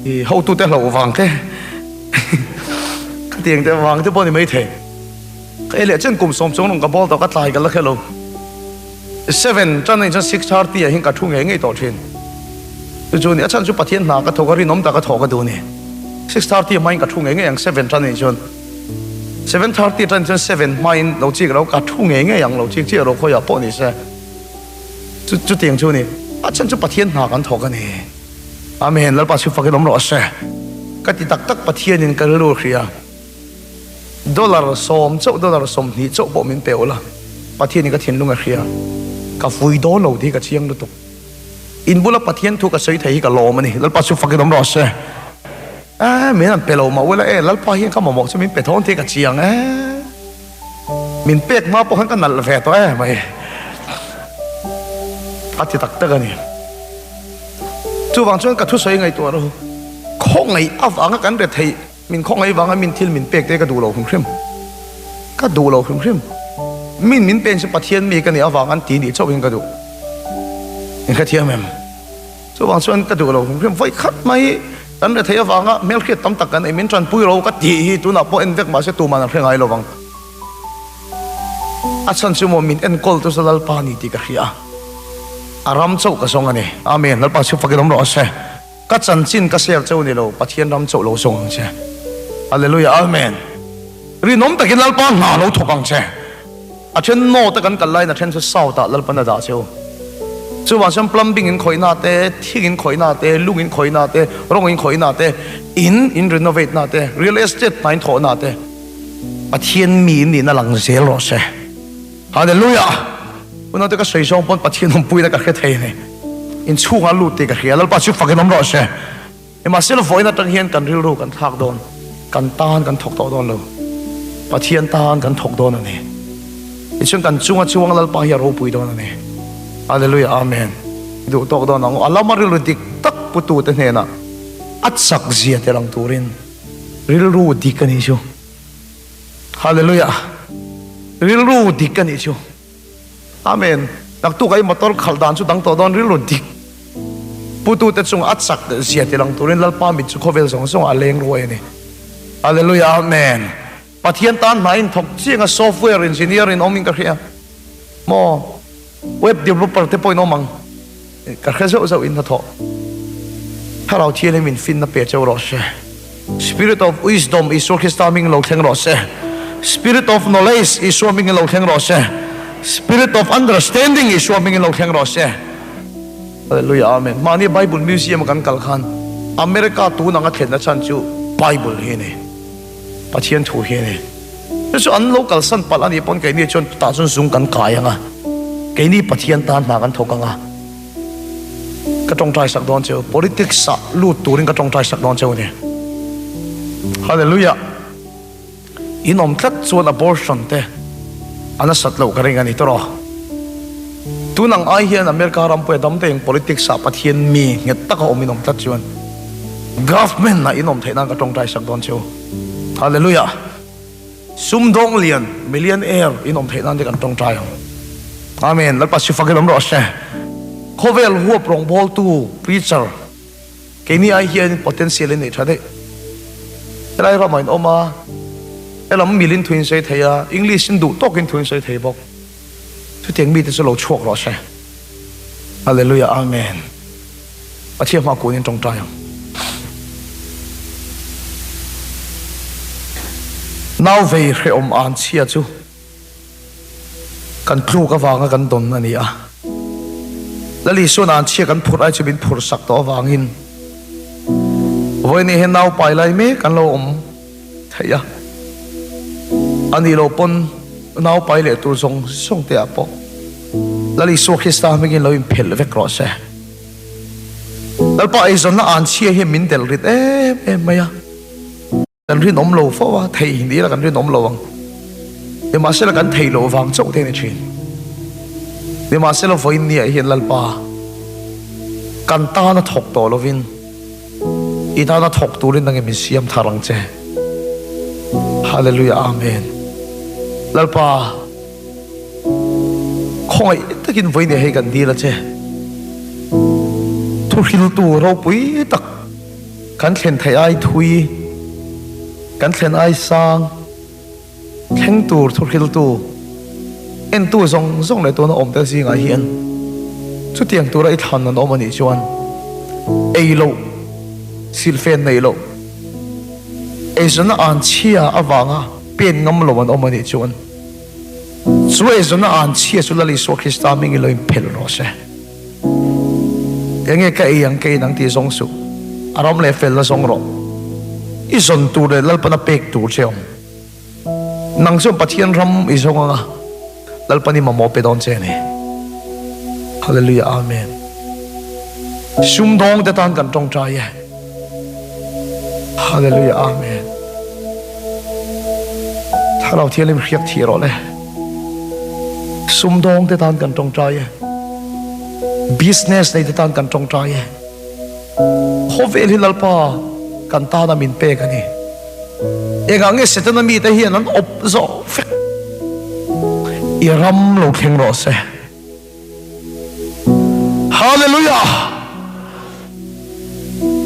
i hotute hlauh vang te ka ti ang te vang te pawh a ni maithei. Ka ei leh chen kum sawm chung rawn ka bawl tawh ka tlai ka la khe lo. Seven tan anih chuan 6:30 ah hian ka thu ngei ngei tawh thin. Chu chu a ni a chhan chu Pathian hna ka thawk a rinawm tak a thawh ka duh a ni. 6:30 hmain ka thu ngei ngei ang seven tan anih chuan. 7:30 tan chuan seven hmain lo chik lo ka thu ngei ngei ang lo chik chiah ro khawiah pawh ni se. Chu chutiang chu a ni. A chhan chu Pathian hna kan thawk a ni. Amen Lalpa chu fakin awm rawh se. Ka ti tak tak Pathianin ka rilru hria. Dollar sawm chauh dollar 20 chauh pawh min pe ula Pathianin ka thinlung a hria. Ka vui dawn lo tih hi ka chiang lutuk. In bula Pathian thu ka sawi thei hi ka lawm a ni. Lalpa chu fakin awm rawh se. Eh, min an pe lo mah ula e, Lalpa hian ka mamawh chu min pe thawn tih ka chiang e. Min pek hma pawh khan ka nalh ve tawh e mai. A ti tak tak a ni. Chuvang chuan ka thusawi ngaihtuah rawh u. Khawngaih avanga kan re theih, min khawngaih vanga min thil min pek te ka duh lo hrim hrim. Ka duh lo hrim hrim. Min min pen chu Pathian mi ka nih avang an ti nih chauhin ka duh. In hrethiam em? Chuvang chuan ka duh lo hrim hrim vawi khat mai kan re theih avanga hmelhriat tam tak kan ei min tanpui ro ka tih hi tunah pawh en vek mahse tuman an hre ngai lo vang. A chhan chu maw min enkawl tu chu Lalpa ni tih ka hria a, a ram chauh ka zawng a ni. Amen. Lalpa chu fakin awm rawh se. Ka chanchin ka share chauh ni lo, Pathian ram chauh lo zawng ang che. Hallelujah. Amen. Rinawm takin Lalpa hna lo thawk ang che. A then north a kan kal laiin a then chu south ah Lalpan a dah cheu. Chuvang chuan plumbing in khawihna te, thing in khawihna te, lung in khawihna te, rawng in khawihna te, in in renovate na te, real estate hna in thawhna te, Pathian mi in nihna lang zel rawh se. Hallelujah! Unau te ka sawi zawng pawn Pathian awmpuina ka hre thei a ni. Inchhungah lut tih ka hria. Lalpa chu fakin awm rawh se. Nimahsela vawiin atang hian kan rilru kan thlak dawn, kan tan kan thawk tawh dawn lo. Pathian tan kan thawk dawn a ni. Tichuan kan chunga chuang Lalpa hi a ropui dawn a ni. Hallelujah Amen. I duh tawk dawn ang u. A lama rilru dik tak putute hnenah a chak zia tel ang turin rilru dik a nih chu. Hallelujah. Rilru dik a nih chu. Amen. Naktuk ah i motor khalh dan chu dang tawh dawn rilru dik. Putute chung a chak zia ti lang turin Lalpa mit chu khawvel zawng zawng ah a leng ruai a ni. Hallelujah Amen. Pathian tan hna in thawk chiang a software engineer in awm in ka hria maw web developer te pawh in awm ang ka hre zeuh zeuh in hnathawh Thlarau Thianghlim in finna pe cheu rawh se. Spirit of wisdom Isua Krista hmingin lo thleng rawh se. Spirit of knowledge Isua hmingin lo thleng rawh se. Spirit of understanding Isua hmingin lo thleng rawh se. Hallelujah Amen. Mahni Bible Museum a kan kal khan America tun anga thlenna chhan chu Bible hi a ni. Pathian thu hi a ni. Chu chu an lo kalsan palh a nih pawn keini chuan tah chuan zung kan kai ang a, keini Pathian tan hna kan thawk ang a. Ka tawngtai sak dawn cheu, politics ah lut turin ka tawngtai sak dawn cheu a ni. Hallelujah! In awm tlat chuan abortion te a nasat loh ka ring a ni tawh. Tun ang ai hian America ram pawh dam te eng politics ah Pathian mi nghet taka awm in awm tlat chuan government ah in awm theih nan ka tawngtai sak dawn cheu. Hallelujah! Sumdawng lian, millionaire, in awm theih nan te kan tawngtai ang. Amen. Lalpa sifak in awm rawh se. Khawvel huap rawngbawltu, preacher, keini ai hian potential in nei tha daih. Helai ramah in awm a, helam milin thu in sawi thei a, English in duh tawkin thu in sawi thei bawk. Chutiang mite chu lo chhuak rawh se. Hallelujah Amen. Pathian hma kun in tawngtai ang. Nau vei hrehawm an chhia chu kan tluk avanga kan dawn a ni a. Lal Isuan an chhia kan phurh ai chu min phurh sak tawh avangin vawiin hian nau pai lai mek an lo awm theih a. A nih loh pawn nau pai leh tur zawng zawng te ah pawh Lal Isua Krista hmingin lo inphelh vek rawh se. Lalpa eizawnna an chhia hian min delh rit em em mai a, kan rinawm lo fo a, thei ni ila kan rinawm lo ang. Nimahsela kan thei loh vang chauh te a ni thin. Nimahsela vawiin ni ah hian Lalpa kan tana thawk tawh lovin i tana thawk turin nangin min siam thar ang che. Hallelujah Amen. Lalpa. Khawngaih takin vawiin hei kan dil a che. Thuhriltu ropui tak kan thlen theih ai thui, kan thlen ai sang, thleng tur thuhriltu entu zawng zawng leh tuna awm tel zingah hian chutiang tura i thlan an awm a nih chuan ei loh, silhfen neih loh, eizawnna an chhia avanga pen ngam lo an awm a nih chuan. Chu eizawnna an chhia chu Lal Isua Krista hming i lo inphelh rawh se. Enge ka ei ang ka in ang tih zawng suh. A ram leh felna zawng rawh. I zawn tur leh Lalpana pek tur che awm. Nang chuan Pathian ram i zawng anga Lalpan i mamawh pe dawn che a ni. Hallelujah Amen. Sumdawng te tan kan tawngtai e. Hallelujah Amen. Thlarau Thianghlim hriak thih rawh le. Sumdawng te tan kan tawngtai e. Business nei te tan kan tawngtai e. Khawvel hi Lalpa kan tana min pek a ni. Engah nge Setana mite hian an awp zawh vek? I ram lo thleng rawh se. Hallelujah!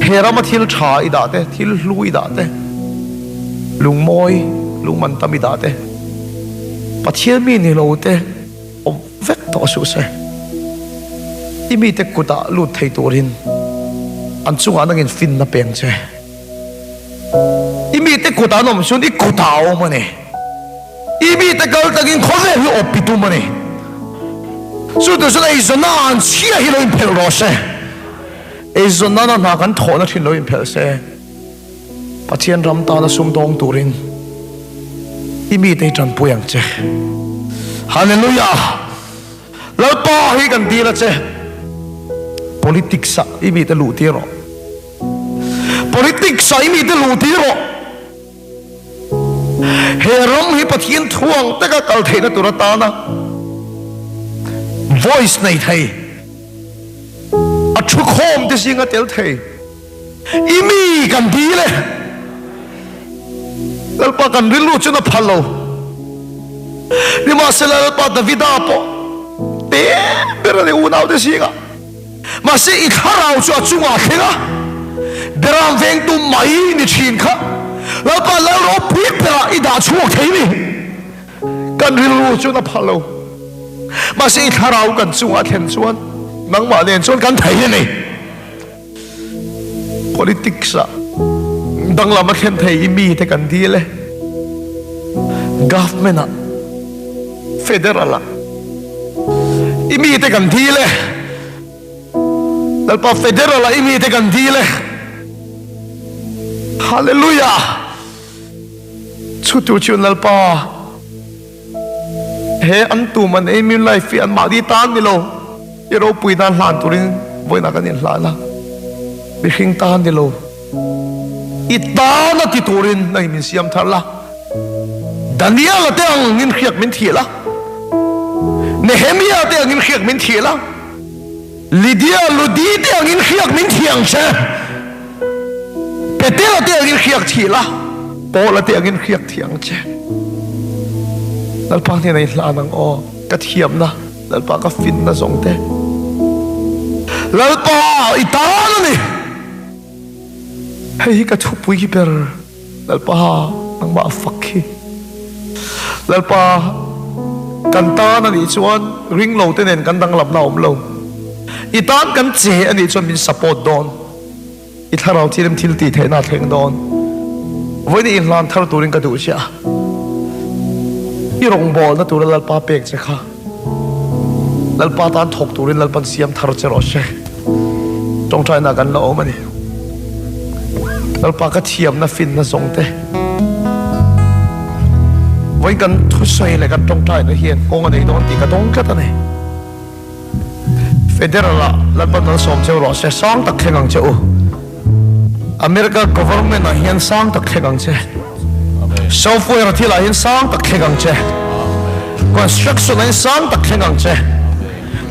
He rama thil tha i dah te, thil hlu i dah te, lungmawi, lungman tam i dah te, Pathian mi ni lo te awm vek tawh suh se. I mite kutah lut thei turin an chungah nangin finna peng che. I mite kutah an awm chuan i kutah a awm a ni. I mite kal takin khawvel hi awp i tum a ni. Chu tur chuan eizawnna an chhia hi lo inphelh rawh se. Eizawnna na hna kan thawhna thin lo inphelh se. Pathian ram tana sumdawng turin i mite hi tanpui ang che. Hallelujah! Lalpa hi kan dil a che. Politics ah i mite luh tir rawh. Politics ah i mite luh tir rawh. He ram hi Pathian thuang taka kal theihna tur atana voice nei thei, a thukhawm te zinga tel thei i mi kan dil e. Lalpa kan rilru chu na phal lo. Nimahsela Lalpa Davida pawh te ber a ni unaute zingah. Mahse i thlarau chu a chungah a thleng a, Beram vengtu mai ni thin kha Lalpa lal ropui berah i dah chhuak thei ni. Kan rilru chuan a phal lo. Mahse i thlarau kan chungah a thlen chuan nangmah nen chuan kan thei a ni. Politics ah. Danglam a thlen thei i mite kan dil e. Government ah, Federal ah i mite kan dil e. Lalpa Federal ah i mite kan dil e. Hallelujah! Chutu chu Lalpa he an tum an aim in life hi an mahni tan ni lo i ropui nan hlan turin vawiinah kan inhlan a, mihring tan ni lo i tan a ti turin nangin min siam thar la, Daniel-a te angin hriak min thih la, Nehemia te angin hriak min thih la, Lydia, Ludi te angin hriak min thih ang che, Petera te angin hriak thih la, Paula te angin hriak thih ang che. Lalpa hnenah i hlan ang aw, ka thiamna, Lalpa ka finna zawng te. Lalpa i tan a ni. Hei hi ka thupui hi ber, Lalpa nangmah fak hi. Lalpa kan tan a nih chuan ringlo te nen kan danglamna a awm lo. I tan kan che a nih chuan min support dawn. I thlarau thilem thil tih theihna a thleng dawn. Vawiin i inhlan thar turin ka duh che a. I rawngbawlna tura Lalpa pek che kha Lalpa tan thawk turin Lalpan siam thar che rawh se. Tawngtaina kan la awm a ni. Lalpa ka thiamna finna zawng te. Vawiin kan thusawi leh kan tawngtaina hian kawng a nei dawn tih ka dawng tlat a ni. Federal ah Lalpan malsawm cheu rawh se, sang tak thleng ang che u. America government ah hian sang tak thleng ang che. Software thil ah hian sang tak thleng ang che. Construction ah hian sang tak thleng ang che.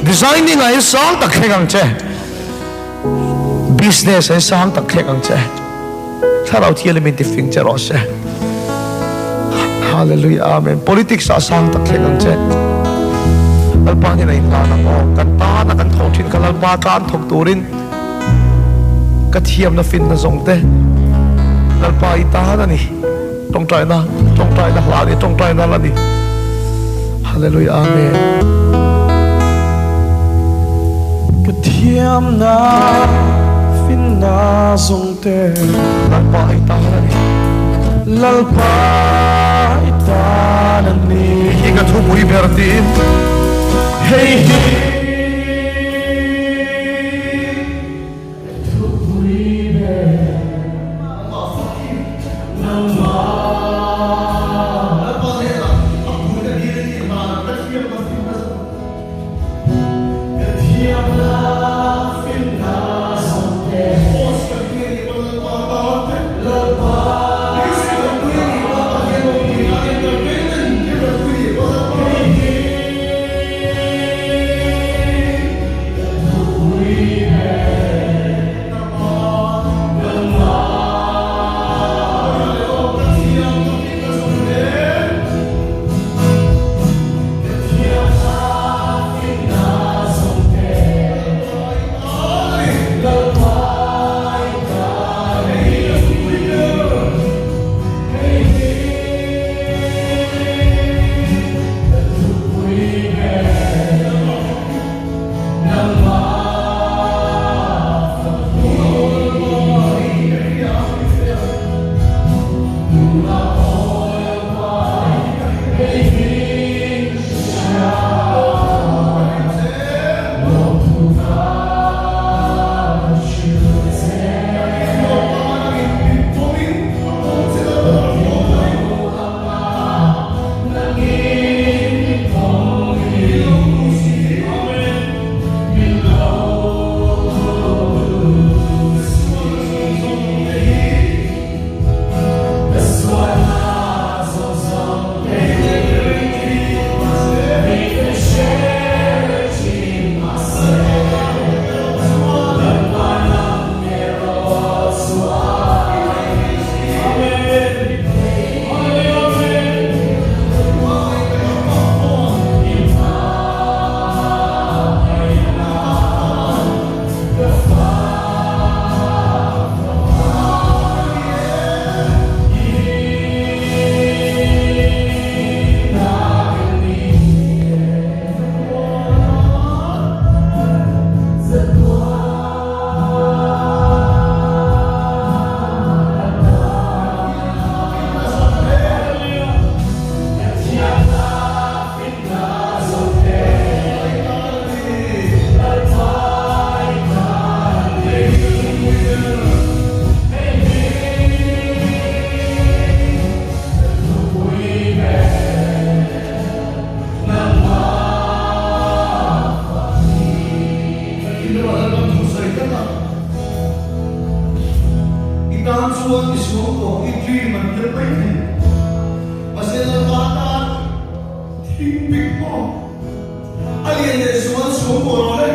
Designing ah hian sang tak thleng ang che. Business ah hian sang tak thleng ang che. Thlarau thialim in tifing che rawh se. Hallelujah Amen. Politics ah sang tak thleng ang che. Lalpa hian a inhlan ang aw. Kan tana kan thawh thin kha Lalpa tan thawk turin ka thiamna finna zawng te Lalpa i tan a ni. Tawngtaina, tawngtaina hla a ni, tawngtaina la ni. Hallelujah Amen. Ka thiamna finna zawng te. Lalpa i tan a ni. Lalpa i tan a ni. Hei hi ka thupui ber tiin. Hei hi. suangtuah i dream an tel mai thei. Mahse Lalpa tan thing bik maw a lian leh zual suangtuah rawh le.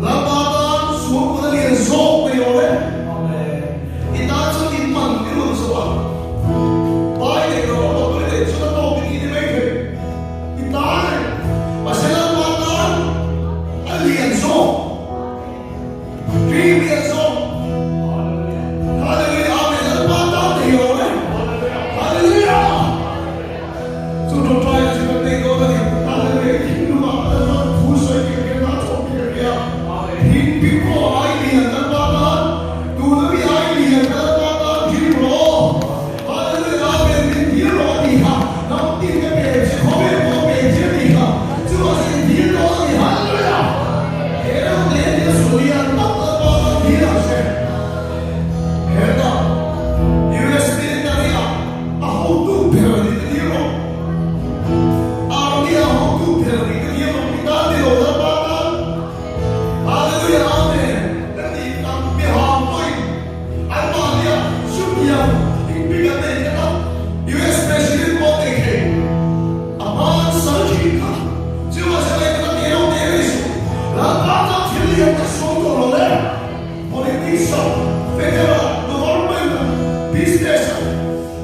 Lalpa tan suangtuah a lian zawk mai rawh le. I tan chuan in man i rawn zawh a, pai leh rawh a motor i neih chuan a tawk i tih ni mai thei. I tan e. Mahse Lalpa tan a lian zawk. Dream lian zawk. Hallelujah Amen Lalpa tan thei lo e. Hallelujah. Chu tawngtai chu kan nei dawn a ni. Hallelujah thinlungah Lalpa thu sawi ka hria hna chawp hi ka hria. Thing bik pawh ai lian Lalpa tan tuna mi ai lian Lalpa tan dream rawh. Hallelujah Amen min dil rawh a ti kha hnam tin ka pe che khawvel pawh pe che a ti kha chuvang chuan in dil dawn a ni. Hallelujah. He ram leh thil sualian tak Lalpa tan dil ang che. Hetah US military ah a hotu ber a ni ka dil rawh. Army ah a hotu ber a ni ka dil rawh. I tan ni lo Lalpa tan. Hallelujah Amen. Ka tih tam mihang pawhin anmahni ah chutiang thingpik an nei tlat a. US President pawh nei thei. A hmaan sal thin kha chuvang chuan ei kha teh lo teh rih suh. Lalpa chuan thil lian tak suam tawh lo le. Politics ah, federal ah, government ah, business ah,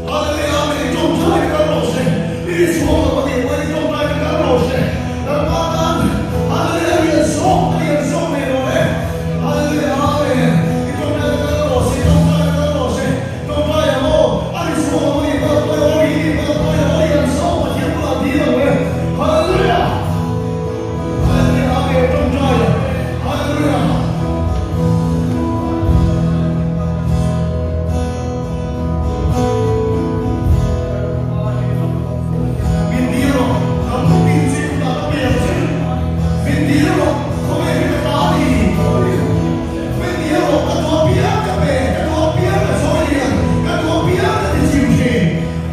Hallelujah Amen i tawngtai ka kal rawh se. I ri chhuak lo a nih pawhin i tawngtai ka kal rawh se. Lalpa tan Hallelujah lian zawk a lian zawk nei lo le. Hallelujah Amen i tawngtai ka kal rawh se, i tawngtai ka kal rawh se. Tawngtai ang aw, a ri chhuak lo a nih pawh pawi aw ri nih pawh pawi aw ri ang zawk Pathian bulah dil ang e. Hallelujah! Hallelujah Amen tawngtai ang. Hallelujah! Min dil rawh, kan tin che kutah ka pe ang che. Min dil rawh, khawvel hi ka ta a ni. Hmeichhia rawh ka duah piang ka pe, ka duah piang ka sawi lian, ka duah piang ka ti chim thin.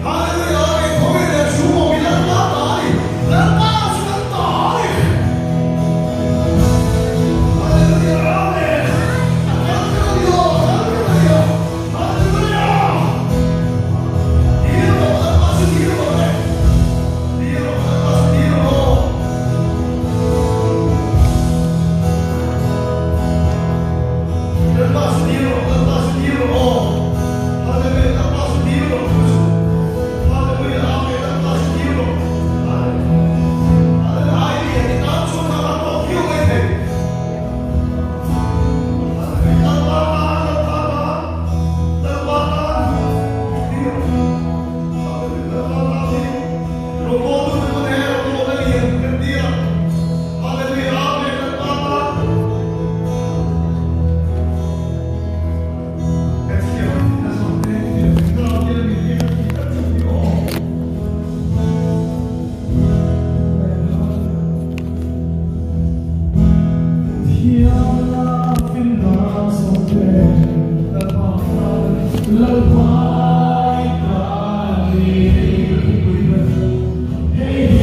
Hallelujah Amen Khawvel leh chhung awm hi Lalpa ta a ni, Lalpa chu kan ta a ni. Hallelujah Amen A kal kal a ni aw, a kal kal a ni aw. Hallelujah Dil rawh Lalpa chu dil rawh le, dil rawh Lalpa chu dil rawh aw. Lalpa chu dil rawh, Lalpa chu dil rawh aw. Hallelujah, Lalpa chu dil rawh thu chu. Hallelujah, Amen, Lalpa chu dil rawh. Hallelujah, ai lian i tan chuan a ram tawh viau mai thei. Hallelujah, Lalpa tan, Lalpa tan, Lalpa tan dil rawh. Hallelujah, Lalpa tan dil rawh. Rawngbawltu te pawn he rawngbawlna lian kan ti a. Hallelujah Amen Lalpa tan ka thiam na zawng te thlarau hian min hriat a tih tak chu ni aw. Thiamna finna zawng te Lalpa tan Lalpa i tan ni pui ber hei hi.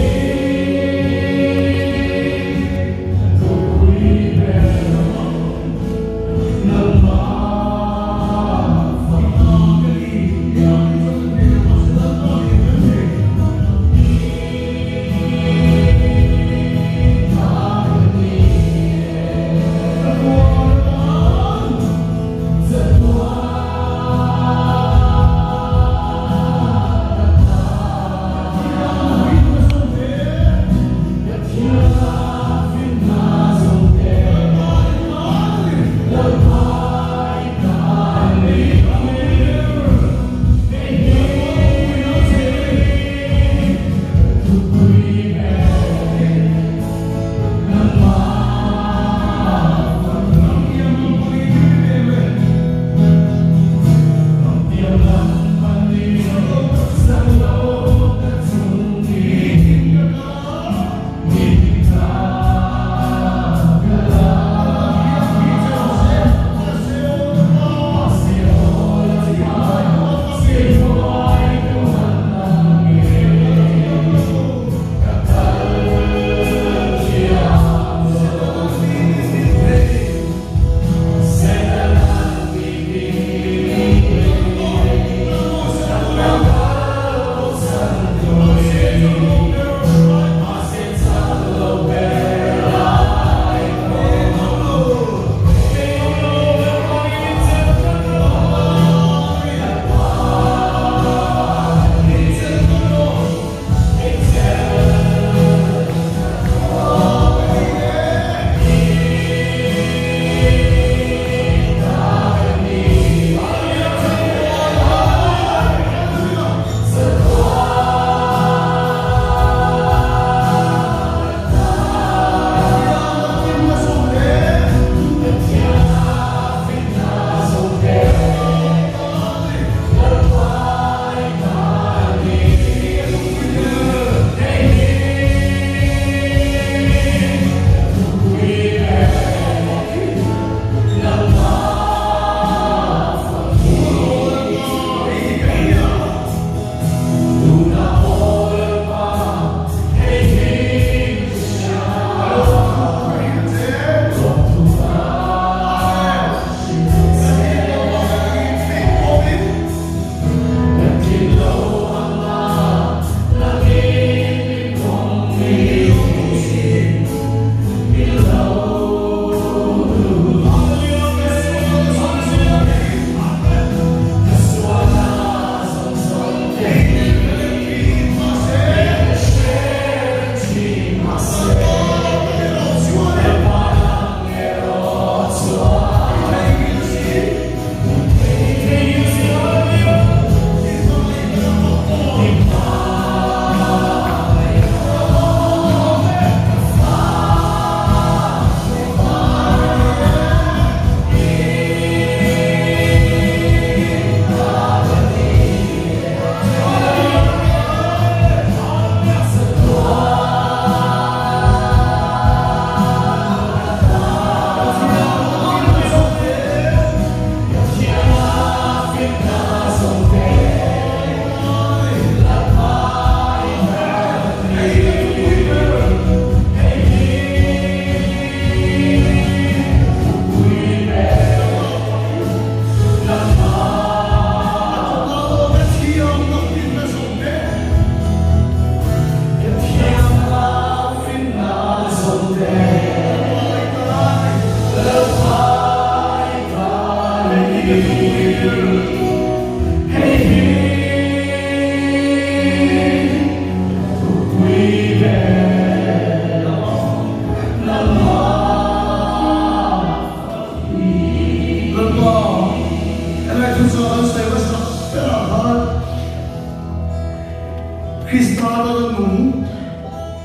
Krista tana nung,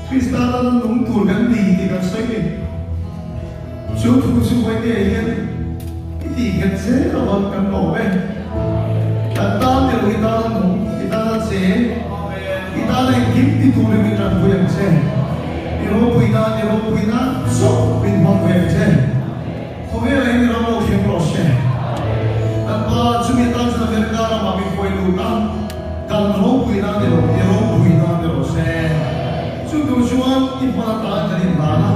Krista tana nung tur kan ni tih kan sawi ni. Chu thu chu Vaite hian i tih nghet zel lo va, kan lawm e. Kan tan ni lo, i tana nung, i tana cheng, i tana engkim ti turin min tanpui ang che. I ropui nan, i ropui nan chauh min hmang ve ang che. Khawvel ah hian i ram lo thleng rawh se. Kan pa chumi atan chuan America ramah min hruai lut a, kan ropui nan ni lo, i ropui nan ni rawh se. Chu tur chuan i hman atan kan inhlan a,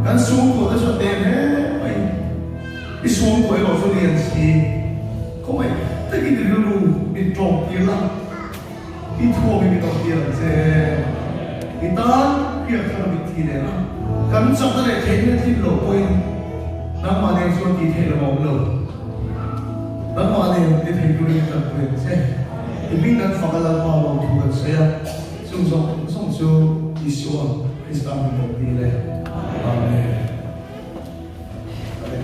kan sungtuah te chu a te hle mai. I sungtuah erawh chu lian si, khawngaih takin i rilru min tawk tir la, i thuam i min awm tir ang che. I tan hriat thar a min thi leh a, kan chakna leh theihna tlin loh pawhin nangmah nen chuan tih theih lo a awm lo. Nangmah nen ti thei turin i tanpui ang che. I hming kan fak a Lalpa lawmthu kan sawi a. Chung zawng zawng chu Isua Krista hming kan ti le.